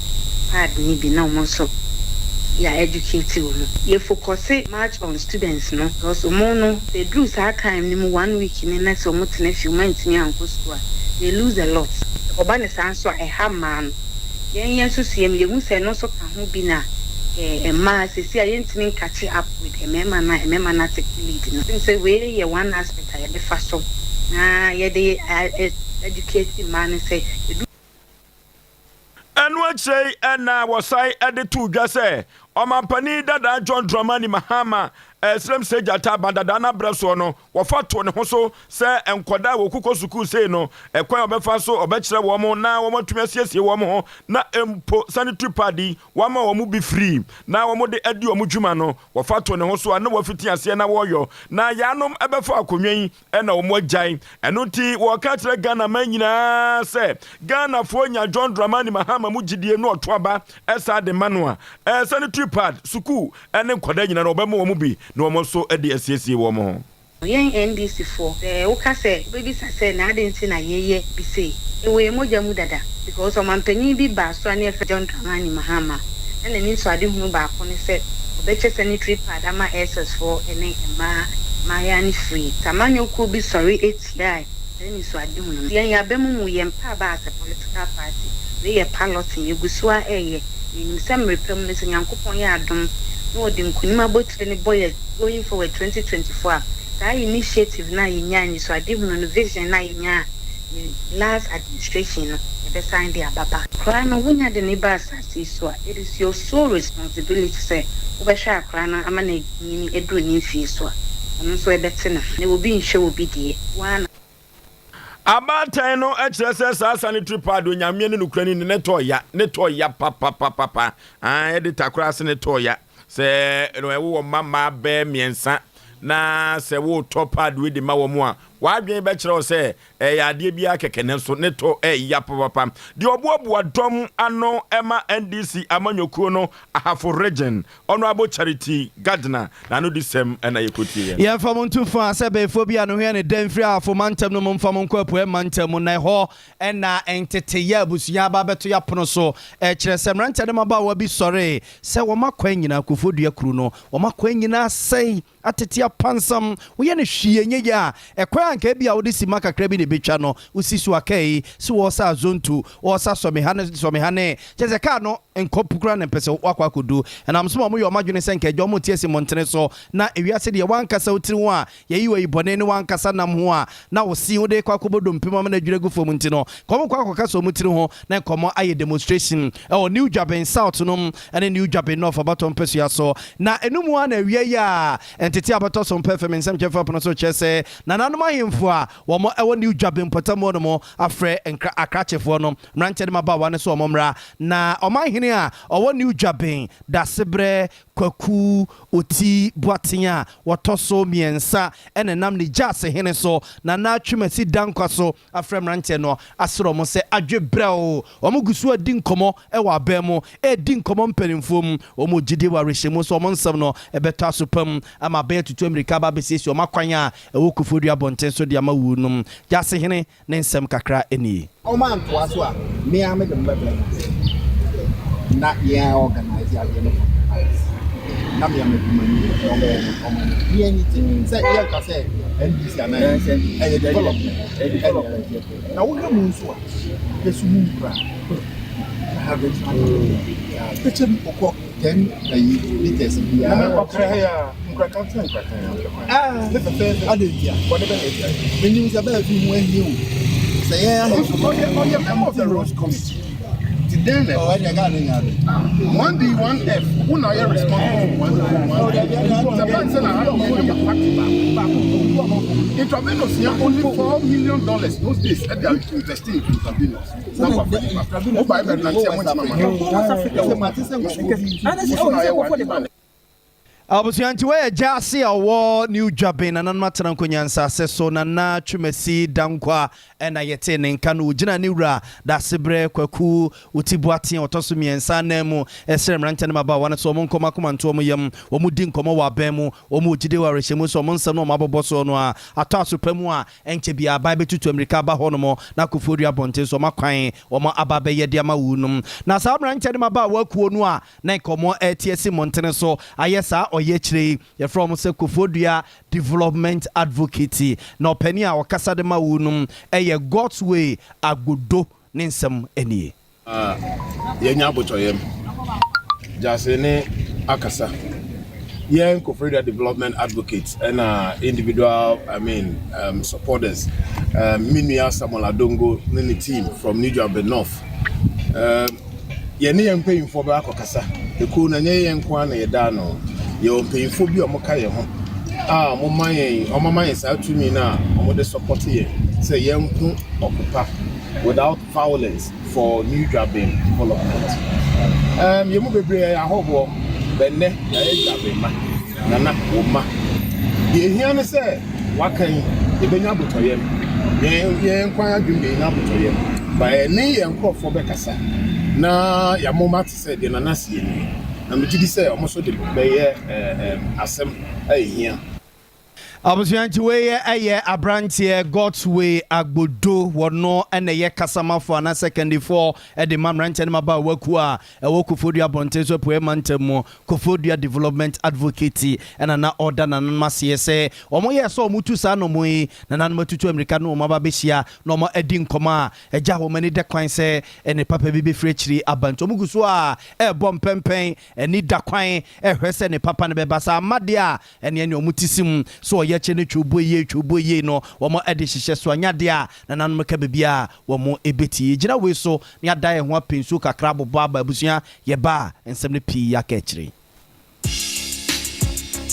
Speaker 16: pad no bi na wɔn nso yɛ educate wɔn. Yɛ focus much on students no because wɔn no, sɛ eduru saa time no mu, one week ne na sɛ wɔn tena fie, wɔn antumi ankɔ school a, they lose a lot. Ɛkɔba ne saa nso a, ɛha mmaa no. Yɛn nso sua mu, yɛhu sɛ ɛno nso ka ho bi na Mmaa seesei a yɛntumi nkakye up with mmarima no a mmarima no atake lead no. I think sɛ wei yɛ one aspect a yɛbɛfa so na yɛde educate mmaa no sɛ ɛdu.
Speaker 2: Ɛno akyire yi na wɔsan de too dwa sɛ Ɔmampanin dadaa John Dramani Mahama srɛm sɛ gyata aba dadaa no abrɛ soɔ no, wɔfa too ne ho so sɛ nkwadaa a wɔkokɔ sukuu sei no, ɛkwan a ɔbɛfa so ɔbɛkyerɛ wɔn na wɔatumi asiesie wɔn ho na mpo sanitary pad yi wɔama wɔn bi free na wɔde adi wɔn dwuma no, wɔfa too ne ho so a na wɔafiti aseɛ na wɔreyɔ na yaanom bɛfa akonnwa yi na wɔn agyae. Ɛno nti wɔreka akyerɛ Ghana man nyinaa sɛ Ghanafoɔ nya John Dramani Mahama mu gyidie na ɔto aba saa de ma no a, sanitary pad, sukuu ne nkwadaa nyinaa no wɔbɛma wɔn bi na wɔn nso de asiesie wɔn ho.
Speaker 16: Yɛn NDC foɔ sɛ woka sɛ wobɛbisa sɛ na adɛn nti na yɛyɛ bi sei, ɛwɔ yɛn mogya mu dada because ɔmanpanin bi baa so a ne yɛfrɛ John Dramani Mahama na n'anisoadehunu baako ne sɛ ɔbɛkyɛ sanitary pad ama SS foɔ ne mmaa mmaayaa no free. Sɛ amanyɔ kuo bi sɔre tiae saa anisoadehunu no, yɛn yɛaba mu mu yɛn mpa aba as a political party, wei yɛ parloting, yɛgu so ara ɛreyɛ, na yɛnim sɛ mmere pa mu no sɛ Nyankopɔn yɛ adom na ɔde nkunim abotire no bɔ yɛ going forward 2024 a, saa initiative no a yɛnyaa, anisoadehunu no, vision no a yɛnyaa ne last administration no, yɛbɛsan de aba back. Akwadaa no, wonya de no ba asase yi so a, it is your sole responsibility sɛ wobɛhwɛ akwadaa no ama no anyini aduru ne mfie so a, ɔno nso ɛbɛte ne ho. Na obi nhwɛ obi deɛ, wo ara na.
Speaker 2: Abaatan no kyerɛ sɛ saa sanitary pad Onyame ne nokorɛ ni ne tɔɔ ya, ne tɔɔ ya papapapapa, aah ɛde takora ase ne tɔɔ ya. Sɛ wowɔ mma mmaa bɛɛ mmiɛnsa na sɛ woretɔ pad wei de ma wɔn a, w'adwene bɛkyerɛ wo sɛ ɛyɛ adeɛ biara kɛkɛ nanso ne tɔ ɛyɛ papapapa. Deɛ ɔboaboa dɔm ano ma NDC amanyɔkuo no Ahafo Region, Honourable Charity Gardner n'anodisɛm na yɛkɔtieɛ no.
Speaker 1: Yɛmfa mo nto fã sɛ bɛɛfoɔ bi a ne ho yɛ ne dɛ mfiri Ahafo mantam no mu mfa mo nkɔ Apueɛ mantam mu, na ɛhɔ na nteteyɛ abusua aba abɛto yɛn apono so. Ɛkyerɛ sɛ mmeranteɛ ne mmabaawa bi sɔree sɛ wɔn akwan nyinaa, Kofoɔ Dua kuro no, wɔn akwan nyinaa asɛe, atete apansam, woyɛ no hwee ɛnyɛ yie a, ɛkwan a anka ebia wode simma kakra bi na ɛbɛtwa no, wosi so a kaa yi, sɛ wɔresa azonto, wɔresa sɔmeha ne sɔmeha ne, kyerɛ sɛ kaa no nkɔ po koraa na ɛmpɛ sɛ woakɔ akɔdu. Ɛnam so ma wɔyɛ wɔn adwene sɛ nka agya wɔn te asi mmɔntene so, na ewiase deɛ w'ankasa wo tiri ho a yɛyi wo ayi bɔne ne w'ankasa nam ho a na wo se wode rekɔ akɔbɔ dompe mu ama no adwiri agu fam nti no, nka wɔn kɔ akɔkasa wɔn tiri ho na nka wɔn ayɛ demonstration wɔ New Dwaben South nom ne New Dwaben North abatoɔ mpasua so. Na ɛno mu ara na awia yi a ntetee abɛtɔ so mpɛ fam nsɛmtwerɛfoɔ apono so kyerɛ sɛ nananom ahemfo a wɔn wɔ New Dwaben mpɔtam hɔ nom afrɛ nkra akrakyefoɔ no mmeranteɛ ne mmabaawa no sɛ wɔn mmra na ɔmanhene a ɔwɔ New Dwaben Dasebrɛ Kwaku Oti Boateng a wɔtɔ so mmiɛnsa na ɛnam ne Gyaase hene so, Nana Twumasi Dankwa so afrɛ mmeranteɛ no asrɛ wɔn sɛ adwe brɛoo. Wɔn gu so redi nkɔmmɔ wɔ aban mu, redi nkɔmmɔ mpanimfoɔ mu. Wɔn wɔ gyidie wɔ awerɛhyɛmu sɛ wɔn nsɛm no bɛtɔ aso pa mu ama aban atutu ammirika aba abɛsiesie wɔn akwan a ɛwɔ Koforidua abɔnten so de ama wuo nom. Gyaase hene Ne nsɛm kakra nie.
Speaker 17: Ɔmo antoa so a, me ara mede mo bɛbrɛ no ase na yɛn a organise adeɛ no from the palace na me ara madi mo anim na ɔmo yɛ ɔmo ani ne ani gye sɛ yɛnka sɛ NDC anaa NPP ɛyɛ development ɛna yɛyɛ na wohwɛ mu nso a yɛso mu nkura na ha bɛtumi pɛkyɛ bi okɔ 10 ayi liters biara.
Speaker 3: Na ɔkra ha yi a, nkrakan tena nkrakan a ɔhwɛ kwan.
Speaker 17: Ah,
Speaker 3: ne fɛfɛɛfɛ.
Speaker 17: Adɛn ntia?
Speaker 3: Bɔne bɛn na ɛtia yɛ?
Speaker 17: Menim sɛ bɛɛ fi ho ahia o. Sɛ yɛn ahemfo no.
Speaker 3: Ɔyɛ ɔyɛ member of the roads committee. Ti dɛn na
Speaker 17: ɛkɔ? Ɔyɛ deɛ Ghana nya ade.
Speaker 3: 1D 1F wo na ɔyɛ responsible for 1D 1F. Sɛ ban sɛ na ha na ɔyɛ yɛ party baako. Intravenous yɛ only $4 million those days ɛde invest in intravenous.
Speaker 1: Abusua nti wɔyɛ gyaase a ɔwɔ New Dwaben nananom atena nkonya nsase so Nana Twumasi Dankwa na yɛtee ne nka no ɔgyina ne wura Dasebrɛ Kwaku Oti Boateng a ɔtɔ so mmiɛnsa anan mu srɛ mmeranteɛ ne mmabaawa no sɛ wɔn nkɔ wɔn akoma nto wɔn yam wɔn di nkɔmmɔ wɔ aban mu wɔn wɔ gyidie wɔ awerɛhyɛmu sɛ wɔn nsɛm no wɔn abobɔ soɔ no a atɔ aso pa mu a Ɛnkyɛ biara aban bɛtutu ammirika aba hɔnom na Koforidua abɔnten so wɔn akwan wɔn aba abɛyɛ de ama wo nom. Na saa mmeranteɛ ne mmabaawa kuo no a na nka wɔn rete asi mmɔntene so ayɛ saa ɔyɛkyerɛ yi, yɛfrɛ wɔn sɛ Koforidua Development Advocate. Na ɔpanin a ɔkasa de ma wo nom yɛ Godsway Agbodo. Ne nsɛm nie.
Speaker 18: Na yɛanya abotɔyam. Gyasi ne akasa. Yɛn Koforidua Development Advocates ɛna individual, I mean, supporters, me nua Samuel Adongo ne ne team from New Juaben North. Yɛne yɛn mpanyinfoɔ bɛ akɔkasa. Ekuo no ɛnyɛ yɛn nko ara na yɛda ano. Yɛwɔ mpanyinfoɔ bi a wɔka yɛn ho a wɔma yɛn wɔama yɛn saa tumi no a wɔde support yɛn sɛ yɛnko ɔko without violence for New Juaben development. Yɛn mu bebree yɛ ahɔhoɔ, bɛnnɛ yɛayɛ Juaben ma, nana wɔ ma. Deɛ ehia ne sɛ waka yi yɛbɛnya abotɔyam. Yɛn yɛn kwan adwene deɛ yɛnya abotɔyam. Ba yɛne yɛn nkurɔfoɔ bɛkasa na yɛamoma te sɛ deɛ nana sie nie. Na megye di sɛ ɔmo nso de bɛyɛ ɛɛ asɛm a ehia.
Speaker 1: Abusua, nti wei ɛyɛ aberanteɛ Godsway Agbodo. Wɔno ɛna ɛyɛ kasamafo anaasɛ kandifoɔ ɛde ma mmeranteɛ no maba wakuo a ɛwɔ Koforidua abɔnten so apueɛ mantam mu, Koforidua Development Advocate. Ɛna na ɔda nananom aseɛ sɛ wɔn yɛ sɛ wɔn tu saa nɔmɔ yi, nananom atutu amirika na wɔn aba bɛhyia na wɔn adi nkɔmɔ a ɛgya wɔn ani dɛ kwan sɛ ɛne papa bi bɛfiri akyiri aba. Nti wɔn gu so a ɛrebɔ mpɛmpɛn ani da kwan ɛhwɛ sɛ ne papa no bɛba sɛ ama deɛ a ɛne ɔmo ti sim so ɔyɛ kyɛ no twubo yie, twubo yie no wɔn ɛde hyehyɛ so anya deɛ a nananom ka baabi a wɔn ɛbɛtie. Gyina wei so ne ada yɛn ho apɛ nsuo kakra abobɔ aba. Abusua, yɛba a nsɛm no pii aka akyire.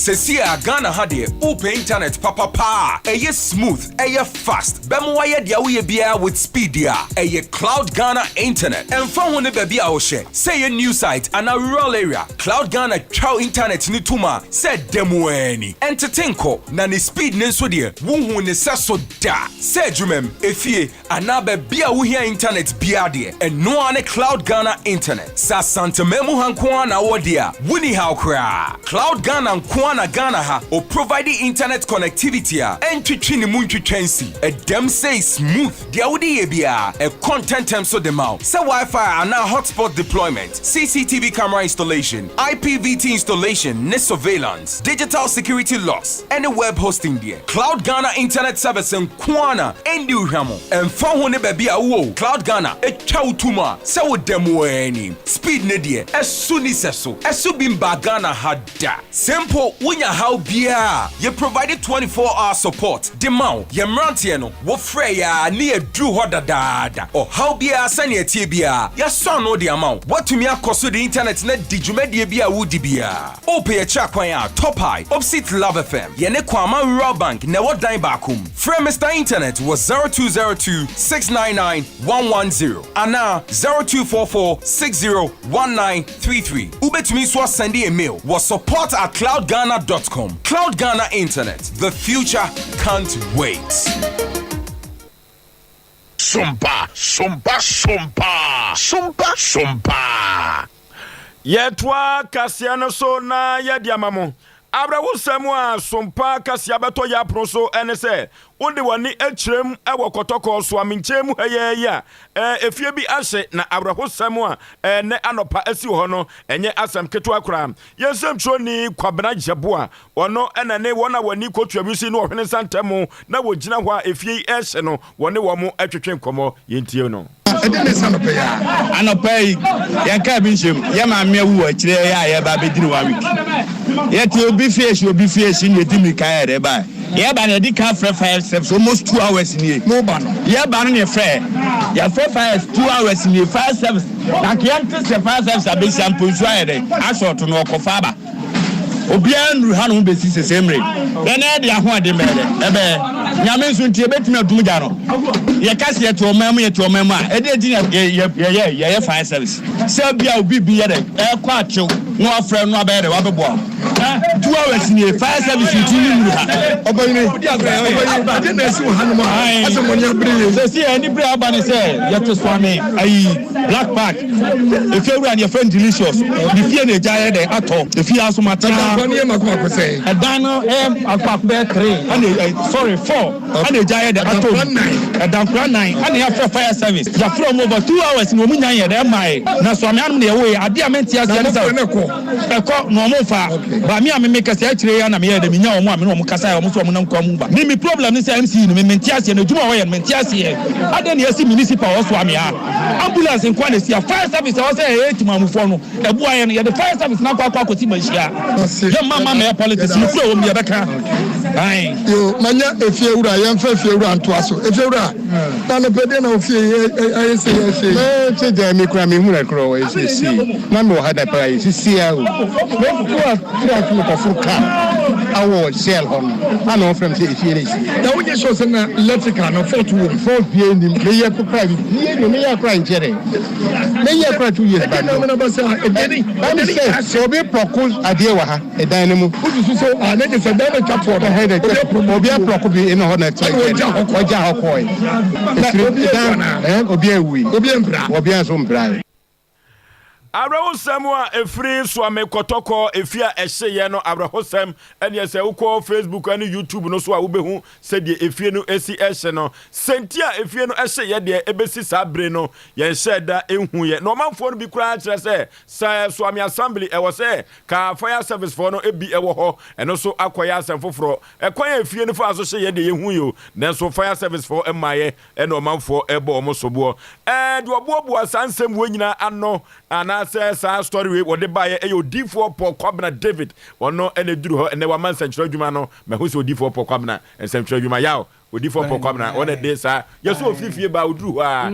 Speaker 19: Sɛsi a Ghana ha deɛ, wopɛ internet papapa a ɛyɛ smooth, ɛyɛ fast, bɛma wayɛ deɛ woyɛ biara with speed a, ɛyɛ Cloud Ghana internet. Ɛmfa ho ne baabi a wohyɛ, sɛ ɛyɛ new site anaa rural area, Cloud Ghana twa internet ne tom a sɛ da mu ani ɛntete nkɔ. Na ne speed ne nso deɛ, wohu ne sɛ so da sɛ adwumam, efie anaa baabi a wohia internet biara deɛ, ɛno ne Cloud Ghana internet. Sɛ Asanteman mu ha nko ara na wɔ deɛ a, woni haw koraa. Cloud Ghana nko ara na Ghana ha o provide internet connectivity a ɛntwitwi ne mu ntwitwa nsi ɛdɛm sɛ smooth. Deɛ wode yɛ biara ɛkɔ ntɛntɛm so de ma wo, sɛ Wi-Fi anaa hotspot deployment, CCTV camera installation, IPVT installation ne surveillance, digital security locks ɛne web hosting deɛ, Cloud Ghana internet service nko ara na ɛndi hwam. Ɛmfa ho ne baabi a wowɔ, Cloud Ghana ɛtwa wo tum a sɛ wo da mu ani speed ne deɛ, ɛso ni sɛ so ɛso bi mba Ghana ha da. Simple, wonya haw biara, yɛ provide 24 hour support de ma wo. Yɛ mmeranteɛ no wɔfrɛ yɛ a ne yɛduru hɔ dadaada. Ɔhaw biara sɛnea ɛtie biara, yɛasɔ ano de ama wo. Woatumi akɔ so de internet na di dwumadie bi a wodi biara. Wopɛ yɛkyerɛ akwan a, Top High, opposite Love FM, yɛne Kwama Rural Bank na ɛwɔ dan baako mu. Frɛ Mr Internet wɔ 0202 699 110 anaa 0244 601933. Wobɛtumi nso asend email wɔ support@cloudghana.com. Cloud Ghana Internet, the future can't wait.
Speaker 20: Sompa, sompa, sompa, sompa, sompa.
Speaker 2: Yɛtoa kaseɛ no so na yɛde ama mo. Awerɛhosɛm a sompa kaseɛ bɛtɔ yɛ apono so ɛne sɛ wode w'ani akyerɛm wɔ Kɔtɔkɔɔ so a menkyɛn mu ha yɛ yi a efie bi ahye. Na awerɛhosɛm a ɛnɛ anɔpa asi wɔ hɔ no ɛnyɛ asɛm ketewa koraa. Yɛn nsɛmtwerɛni Kwabena Yɛboa, ɔno ɛna ne wɔn a wɔani kɔtua wisi ne ɔhwene nsa ntam na wɔgyina hɔ a efie yi ɛhyɛ no, wɔne wɔn atwetwe nkɔmmɔ. Yɛntie no.
Speaker 21: Ɛdɛ ne sɛ anɔpɛ yi a.
Speaker 22: Anɔpa yi yɛn kaa bi nhyɛm, yɛ maame awu wɔ akyire yɛ a yɛba abɛdiri one week. Yɛte obi fie si obi fie si ne yɛdi mirika yɛ dɛ ba. Yɛba no, yɛde ka frɛ fire service almost 2 hours nie.
Speaker 21: Mo ba no.
Speaker 22: Yɛba no ne frɛ, yɛfrɛ fire 2 hours nie. Fire service na nka yɛnte sɛ fire service abɛsia mpo nsuo ayɛ dɛ asɔɔto no ɔkɔfa aba. Obiara nnuru ha no ho bɛsi sese mmere yɛn ɛde ahoɔden bɛyɛ dɛ ɛbɛyɛ Nyame nso nti yɛbɛtumi adum gya no. Yɛka sɛ yɛte ɔman mu, yɛte ɔman mu a ɛde nti yɛyɛ fire service sɛ bia obi bi yɛ dɛ ɛkɔ akyew na wafrɛ no abɛyɛ dɛ wabɛboa wo. 2 hours nie, fire service nti ne nnuru ha.
Speaker 21: Ɔbɛnyini, ɔbɛnyini, ɛde na esi wɔ hanom a asɛ mo ni abere yie.
Speaker 22: Sɛsi ani bere aba ne sɛ yɛte Suame ayi Black Park. Efie wura ne yɛfrɛ no Delicious, ne fie na egya yɛ dɛ atɔ efie asomatena.
Speaker 21: Ɛdan no yɛ mako mako sɛn?
Speaker 22: Ɛdan no ɛyɛ mako mako bɛyɛ three ɛna ɛ, sorry, four ɛna egya yɛ dɛ atɔ mu. Ɛdankora nnan ɛna yɛafrɛ fire service. Yɛafrɛ wɔn over 2 hours na wɔn nya yɛ dɛ ɛmaa yɛ na Suame hanom na yɛwɔ yɛ adeɛ a mente aseɛ ne sɛ ɛkɔ na wɔn fa. Ba me a me me kɛsɛ akyire yi ara na meyɛɛ dɛ menyaa wɔn a me ne wɔn kasaeɛ a wɔn nso wɔn nam kwan mu ba. Me me problem ne sɛ MC no me mente aseɛ no adwuma a ɔyɛ no mente aseɛ. Adɛn na yɛasi municipal wɔ Soame ha? Ambulance nko ara na ɛsi ha. Fire service a ɛwɔ sɛ ɛyɛ Timamufoɔ no ɛboa yɛn no yɛde fire service no akɔ akɔ akɔsi Manhyia. Yɛmma mma mmɛyɛ politics no kuro wɔ mu yɛbɛka. Ae.
Speaker 21: Yoo manya efiewura yɛmfa efiewura ntoa so efiewura. Na anɔpa deɛ na ofie yi ayɛ sei ayɛ sei.
Speaker 4: Mɛ sɛ gya mi kura mi hu na kura wɔ esi esi na mi wɔ ha da paa yi sisi a o mɛ kura kura fi kɔ foro kaa awɔ shell hɔ no ana wɔn fɛm sɛ efie na esi.
Speaker 21: Na wonyɛ sure sɛ na electrical no fault wɔ mu.
Speaker 4: Fault bie nim mɛ yɛ kura bi bie nim mɛ yɛ kura nkyɛrɛ mɛ yɛ kura 2 years back.
Speaker 21: Ɛdi na amena ba sɛ ɛdani
Speaker 4: ɛdani sɛ obi plɔko adeɛ wɔ ha. Ɛdan no mu.
Speaker 21: Wosusu sɛ a na kyerɛ sɛ dan no twa toɔ no,
Speaker 4: obi aprɔko bi ɛna hɔ na ɛtena
Speaker 21: nkyɛn. Ɔgya hɔ kɔe.
Speaker 4: Ɔgya hɔ kɔe.
Speaker 21: Na obi awu anaa?
Speaker 4: Ɛɛ, obi awui.
Speaker 21: Obi ampira.
Speaker 4: Obi nso mpirae.
Speaker 2: Awerɛhosɛm a ɛfiri Suame Kɔtɔkɔ efie a ɛhyeeɛ no awerɛhosɛm ɛneɛ sɛ wokɔ Facebook ne YouTube no so a wobɛhu sɛdeɛ efie no si hye no. Sɛnti a efie no hyeeɛ deɛ ɛbɛsi saa bere no yɛnhyɛɛ da nhuiɛ. Na ɔmanfoɔ no bi koraa kyerɛ sɛ sɛ Suame Assembly ɛwɔ sɛ Ka fire service foɔ no bi wɔ hɔ, ɛno nso akɔyɛ asɛm foforɔ. Ɛkwan a efie no faa so hyeeɛ deɛ yɛhui o, nanso fire service foɔ mmaeɛ ɛna ɔmanfoɔ rebɔ wɔn soboɔ. Ɛɛ deɛ ɔboaboa saa nsɛm wei nyinaa ano anaasɛ saa story wei wɔde baeɛ ɛyɛ Odiyifoɔ Paul Kwabena David. Ɔno ɛna ɛduru hɔ ɛnɛ wama nsɛnkyerɛ adwuma no. Mahu sɛ Odiyifoɔ Paul Kwabena nsɛnkyerɛ adwuma yaw Odifoɔ Paul Kwabena wɔn na de saa yɛ so ofiri fie ba oduru hɔ a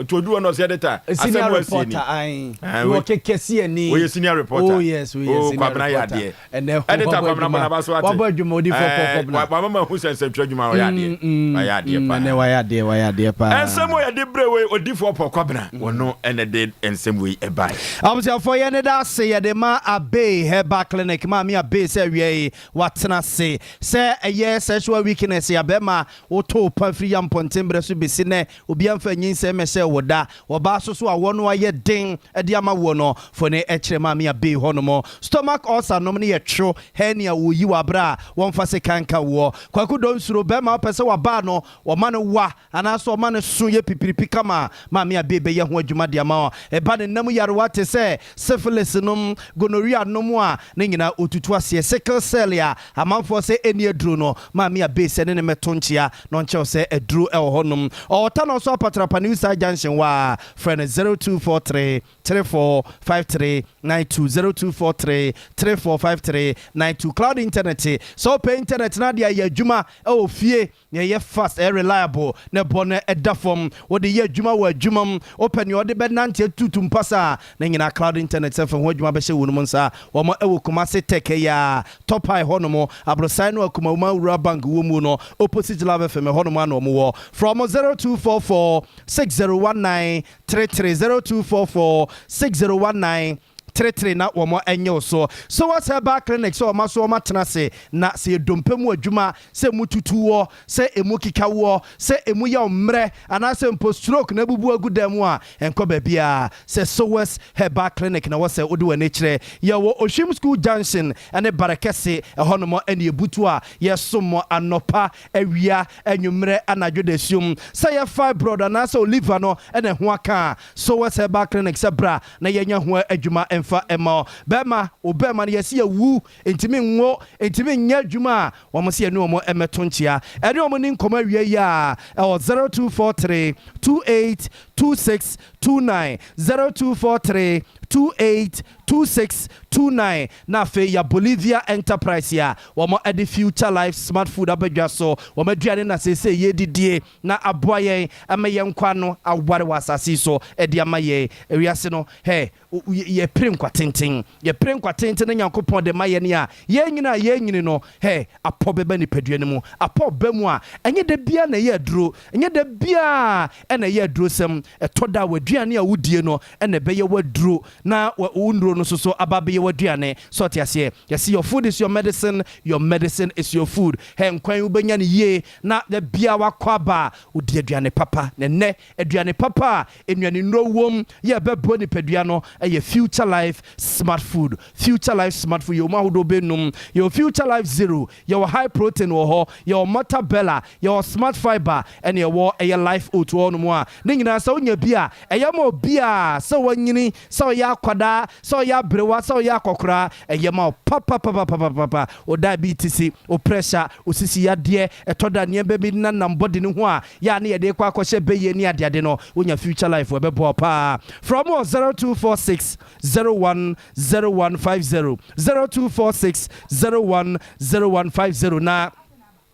Speaker 2: nti oduru hɔ na ɔsɛ ɛdeta
Speaker 1: Senior
Speaker 2: asɛm asie
Speaker 1: reporter
Speaker 2: ni
Speaker 1: ayi
Speaker 2: Ah,
Speaker 1: wɔ
Speaker 2: wei
Speaker 1: kɛkɛ si ani
Speaker 2: wɔyɛ senior reporter
Speaker 1: oh yes oyɛ
Speaker 2: oh
Speaker 1: senior
Speaker 2: Kwabena yɛ
Speaker 1: reporter
Speaker 2: adeɛ
Speaker 1: ɛnɛ
Speaker 2: ɛdeta
Speaker 1: wabɔ
Speaker 2: Kwabena bɔ
Speaker 1: adwuma
Speaker 2: n'aba so ate
Speaker 1: wabɔ adwuma Odifoɔ Paul
Speaker 2: ɛɛ
Speaker 1: Kwabena
Speaker 2: wama ma hu sɛ nsɛntwerɛ adwuma ɔyɛ adeɛ ɔyɛ adeɛ
Speaker 1: ɛnɛ
Speaker 2: paa
Speaker 1: wayɛ adeɛ wayɛ adeɛ paa.
Speaker 2: Nsɛm a yɛde brɛ wei Odifoɔ Paul Kwabena wɔno ɛna de nsɛm wei ɛbae.
Speaker 1: Abusuafoɔ yɛn da ase yɛde ma Abey Herbal Clinic maame Abey sɛ awia yi Watena ase sɛ ɛyɛ sexual weakness a bɛrima wotoo pa firi ya mpɔnten berɛ so bɛsi nnɛ obiara mfa nyinsɛn mmɛhyɛɛ wo da. Ɔbaa so so a wɔn ayɛ den de ama woɔ no fone kyerɛ maame abei hɔ nom. Stomach ulcer nom no yɛ two hernia wɔyi wɔ aberɛ a wɔmfa sekan nka woɔ. Kwaku Donsuro bɛrima wopɛ sɛ wabaa no wɔma no wa anaasɛ ɔma no so yɛ pipiripi kama a, Maame Abbey bɛyɛ ho adwuma de ama wo. Ɛba ne nna mu nyarewa te sɛ syphilis nom, gonorrhea nom a, ne nyinaa ɔtutu aseɛ. Sickle cell a amanfoɔ sɛ ɛnni aduro no, Maame Abbey sɛ ne ne mmɛto nkyea na ɔnkyɛ wo sɛ aduro wɔ hɔ nom. Ɔwɔ Tanɔ so Apatrapa New Side Junction hɔ a, frɛ no 0243 34 53 92 0243 34 53 92. Cloud Internet, sɛ wopɛ internet na ade ayɛ adwuma wɔ fie, Nea ɛyɛ fast, ɛyɛ reliable, na ɛbɔ no da fam. Wode yɛ adwuma wɔ adwuma mu, wopɛ nea ɔde bɛnante atutu mpasa a, ne nyinaa Cloud Internet sɛ fa ho adwuma bɛhyɛ wɔnom nsa. Wɔn wɔ Kumasi Tech ɛyɛ a, Top High hɔnom, aborosan no a Kumawuma Rural Bank wɔ mu no, opposite Love FM ɛhɔnom ara na wɔn wɔ. Frɛ wɔn 0244 6019 33, 0244 6019 33 na wɔn nyɛ wo so. So wɔ herbal clinic sɛ wɔn aso wɔn atena ase na sɛ yɛ dompe mu adwuma, sɛ emu tutu woɔ, sɛ emu keka woɔ, sɛ emu yɛ wo mmerɛ anaasɛ mpo stroke na abubu agu dan mu a, nkɔ baabiara. Sɛ Sowes Herbal Clinic na wɔ sɛ wode w'ani kyerɛ. Yɛwɔ Ohwim School Junction ne Barekɛse, ɛhɔnom na yɛbutu a yɛsom mo anɔpa, awia, anwummerɛ, anadwo dasuom. Sɛ ɛyɛ fibroid anaasɛ oliver no na ɛho aka a, Sowes Herbal Clinic sɛ bra na yɛnyɛ ho adwuma mfa mma wo. Bɛrima, wo bɛrima no yɛse awu, ntumi nwo, ntumi nyɛ adwuma a, wɔn se yɛne wɔn mmɛto nkyea. Ɛne wɔn nni nkɔmmɔ awia yi ara ɛwɔ 0243 28 26 29, 0243 28 26 29. Na afei ya Bolivia Enterprise a wɔn de Future Life Smart Food aba dwa so, wɔn aduane na seesei yɛredidie na aboa yɛn ama yɛn nkwa ano aware wɔ asase yi so de ama yɛn. Wiase no, hɛ, yɛpere nkwa tenten. Yɛpere nkwa tenten na Nyankopɔn de ma yɛn a, yɛnyini a yɛnyini no, hɛ, apɔ bɛba nipadua no mu. Apɔ ba mu a, ɛnyɛ da biara na ɛyɛ aduro. Ɛnyɛ da biara na ɛyɛ adurosɛm. Ɛtɔ da a, w'aduane a wodie no na ɛbɛyɛ w'aduro, na wo nnuro no nso so aba abɛyɛ w'aduane. So ɔte aseɛ? Yɛse your food is your medicine, your medicine is your food. Hɛ, nkwa yi wobɛnya no yie na da biara wakɔ aba a, ɔdi aduane papa. Na ɛnnɛ, aduane papa a nnuanennuro wom yɛ ɛbɛboa nipadua no yɛ Future Life Smart Food. Future Life Smart Food, yɛwɔ mu ahodoɔ bɛnum. Yɛwɔ Future Life Zero, yɛwɔ High Protein wɔ hɔ, yɛwɔ Mortar Bella, yɛwɔ Smart Fibre, ɛna yɛwɔ ɛyɛ Life Oat wɔ hɔnom a ne nyinaa sɛ wonya bi a, ɛyɛ ma obiara, sɛ wanyini, sɛ ɔyɛ akwadaa, sɛ ɔyɛ aberewa, sɛ ɔyɛ akɔkoraa, ɛyɛ ma wo papapapapapa. Wo diabetes, wo pressure, wo sisi yadeɛ, ɛtɔ da nneɛma bi nenam body no ho a, yɛ a ne yɛde kɔ akɔhyɛ bɛyie ne adeade no, wonya Future Life, ɛbɛboa wo paa. Frɛ wɔn wɔ 0246 01 0150, 0246 01 0150 na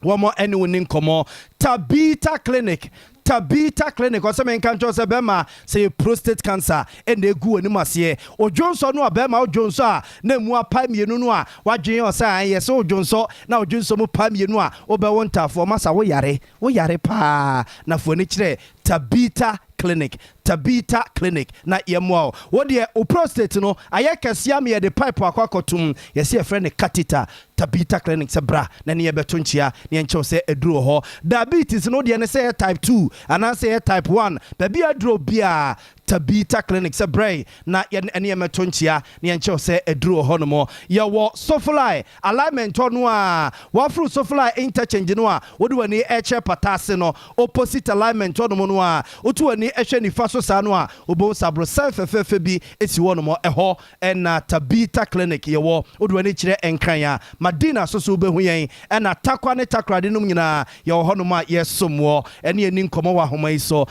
Speaker 1: wɔn ɛne wo ni nkɔmmɔ. Tabita Clinic, Tabita Clinic, ɔsɛ menka nkyɛw sɛ bɛrima, sɛ yɛ prostate cancer ɛna ɛgu w'anim aseɛ, odwonsɔ no a, bɛrima wodwonsɔ a na emu apa mmienu no a, wadwene ɔsɛ ayɛ sɛ wodwonsɔ na wodwonsɔ mu pa mmienu a, wobɛwo ntaafoɔ. Masa, woyare, woyare paa na fo ani kyerɛ Tabita Clinic, Tabita Clinic na yɛmmoa wo. Wo deɛ, wo prostate no ayɛ kɛseɛ ama yɛde pipe akɔ akɔtom, yɛsɛ yɛfrɛ no catheter. Tabita Clinic sɛ bra na ne yɛbɛto nkyea ne yɛnkyɛw sɛ aduro wɔ hɔ. Diabetes no deɛ ne sɛ yɛ type 2 anaasɛ yɛ type 1, baabi aduro biaa, Tabita Clinic sɛ brɛ na yɛne ɛne yɛmɛto nkyea ne yɛnkyɛw sɛ aduro wɔ hɔ nom. Yɛwɔ Sofoline alignment hɔ no a waforo Sofoline interchange no a, wode w'ani ɛkyerɛ Pataase no, opposite alignment hɔ nom no a, wotu w'ani ɛhwɛ nifa so saa no a, wobɛhu sɛ aborosan fɛfɛɛfɛ bi esi hɔ nom. Ɛhɔ ɛna Tabita Clinic yɛwɔ. Wode w'ani kyerɛ Nkran a, Madina so so wobɛhu yɛn, ɛna Takwa ne Takoradi nom nyinaa yɛwɔ hɔ nom a yɛsom wɔ ɛne yɛni nkɔmmɔ wɔ ahoma yi so,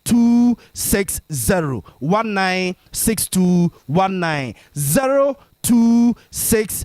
Speaker 1: 0260 196219, 0260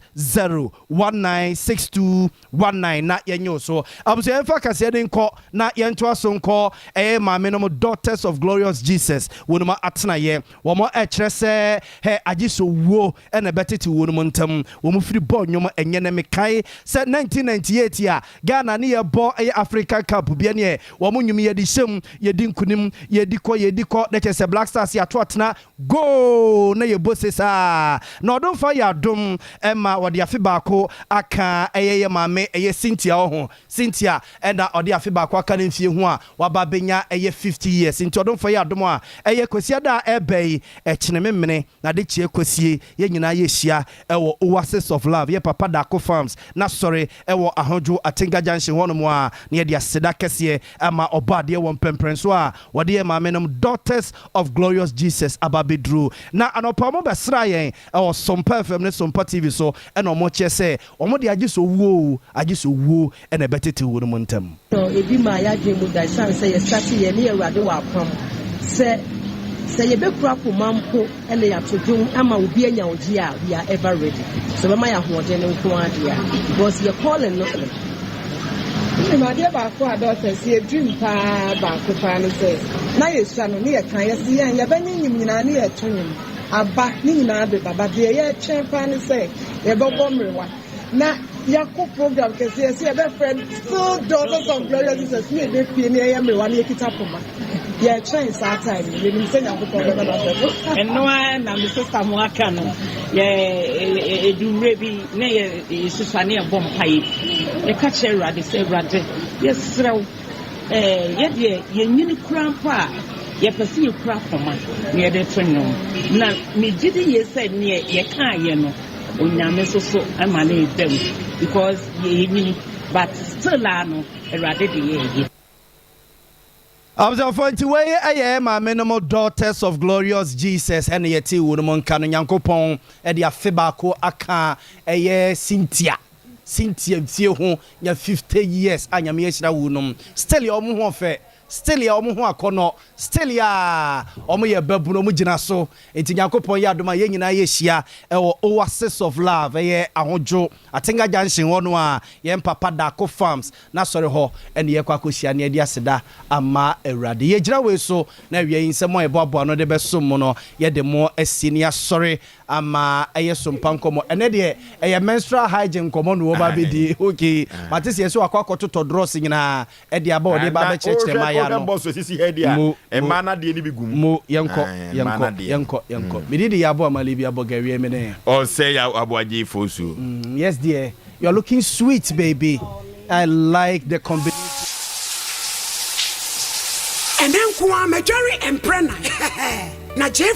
Speaker 1: 196219 na yɛnyɛ wo so. Abusua, yɛmfa kaseɛ ne nkɔ na yɛntoa so nkɔ. Ɛyɛ maame nom, Daughters of Glorious Jesus, wɔnom atenayɛ, wɔn ɛkyerɛ sɛ hɛ agye sɛ owuo ɛna ɛbɛtete wuo no mu ntam. Wɔn firi bɔɔ nnwom ɛnyɛ na mekae sɛ 1998 a Ghana ne yɛbɔ ɛyɛ African Cup bia neɛ wɔn nnwom yɛde hyɛm, yɛdi nkunim, yɛdi kɔ, yɛdi kɔ na kyerɛ sɛ Black Stars yɛato atena goal na yɛbɔ se saa na ɔdomfa yɛ adom ɛma wɔde afe baako aka ɛyɛ yɛ maame ɛyɛ Cynthia wɔ ho. Cynthia ɛna ɔde afe baako aka ne mfie ho a waba bɛnya ɛyɛ 50 years. Nti ɔdomfa yɛ adom a, ɛyɛ Kwasiada a ɛbɛ yi, ɛkyene memene na de kyie kwasie, yɛn nyinaa yɛhyia ɛwɔ Oasis of Love, yɛ Papa Dako Farms na sɔre ɛwɔ Ahodwo Atenga Junction hɔnom a, na yɛde aseda kɛseɛ ama ɔbɔ adeɛ wɔ mpɛmpɛn so a wɔde yɛ maame nom Daughters of Glorious Jesus aba bɛduru. Na anɔpa ɔmo bɛsra yɛn ɛwɔ Sompa FM ne Sompa TV so, ɛna ɔmo kyerɛ sɛ ɔmo de agye sɛ owuo, agye sɛ owuo ɛna ɛbɛtete wuo no mu ntam.
Speaker 6: Ebi ma yɛadwene mu da, ɛsiane sɛ yɛsate yɛ ne Awurade wɔ apam sɛ yɛbɛkura poma mpo ɛna yɛato dwom ama obi anya ogye a, we are ever ready. Sɛ bɛma yɛ ahoɔden no nko adeɛ a, because yɛ calling no.
Speaker 7: Wonim adeɛ baako a Daughters yɛ dream paa baako paa ne sɛ na yɛsua no ne yɛka yɛsi yɛn yɛbɛnye nyim nyinaa ne yɛto nwom aba ne nyinaa beba ba. Deɛ yɛtwɛn paa ne sɛ yɛbɛbɔ mmerewa na yɛakɔ program kɛse, yɛsɛ yɛbɛfrɛ still Daughters of Glorious Jesus ne yɛbɛpie ne yɛyɛ mmerewa ne yɛkita poma. Yɛtwɛn saa time no, yɛnim sɛ Nyankopɔn bɛma no abɛbɔ.
Speaker 23: Ɛno ara na me sista mo aka no. Yɛ edumire bi na yɛ yɛsusua ne yɛbɔ mpaeɛ bi, yɛka kyerɛ Awurade sɛ, Awurade, yɛserɛ wo, yɛdeɛ yɛnyini kura mpo a, yɛpɛ sɛ yɛkura poma na yɛde to nnwom. Na megye di yie sɛ neɛ yɛkaayɛ no, Onyame nso so ma ne ba mu, because yɛnyini but still a no Awurade de yɛɛyɛ.
Speaker 1: Abusuafoɔ, nti wei ɛyɛ maame nom Daughters of Glorious Jesus ɛne yɛte wo no mu nka no. Nyankopɔn ɛde afe baako aka ɛyɛ Cynthia mfie ho nya 50 years a Nyame ahyira wo nom. Still yɛ ɔmo ho ɔfɛ, still yɛ ɔmo ho akɔnɔ, still yɛ a ɔmo yɛ babunu, ɔmo gyina so. Nti Nyankopɔn yɛ adom a, yɛn nyinaa yɛhyia ɛwɔ Oasis of Love, ɛyɛ Ahodwo Atenga Junction hɔ no a, yɛn Papa Dako Farms na sɔre hɔ ɛne yɛkɔ akɔhyia ne yɛde aseda ama Awurade. Yɛgyina wei so na awia yi nsɛm a yɛboaboa no de bɛsom mu no, yɛde mo asi ne asɔre ama ɛyɛ Sompa nkɔmmɔ. Ɛnɛ deɛ ɛyɛ menstrual hygiene nkɔmmɔ no wɔba bɛdi. Okay, mate sɛ yɛsɛ wakɔ akɔtotɔ drɔs nyinaa ɛde aba, ɔde ba bɛkyerɛkyerɛ mmaa no.
Speaker 2: Bɔ so sisi ha di a mmaa nadeɛ no bi gum.
Speaker 1: Mo yɛnkɔ, yɛnkɔ, yɛnkɔ, yɛnkɔ. Mede de yɛ aboa ma lebi abɔ gawie me ne.
Speaker 2: Ɔsɛ yɛ aboagye fo so.
Speaker 1: Yes dear, you are looking sweet, baby. I like the combination.
Speaker 24: Ɛnɛ nko a madware mprɛ nan na gye.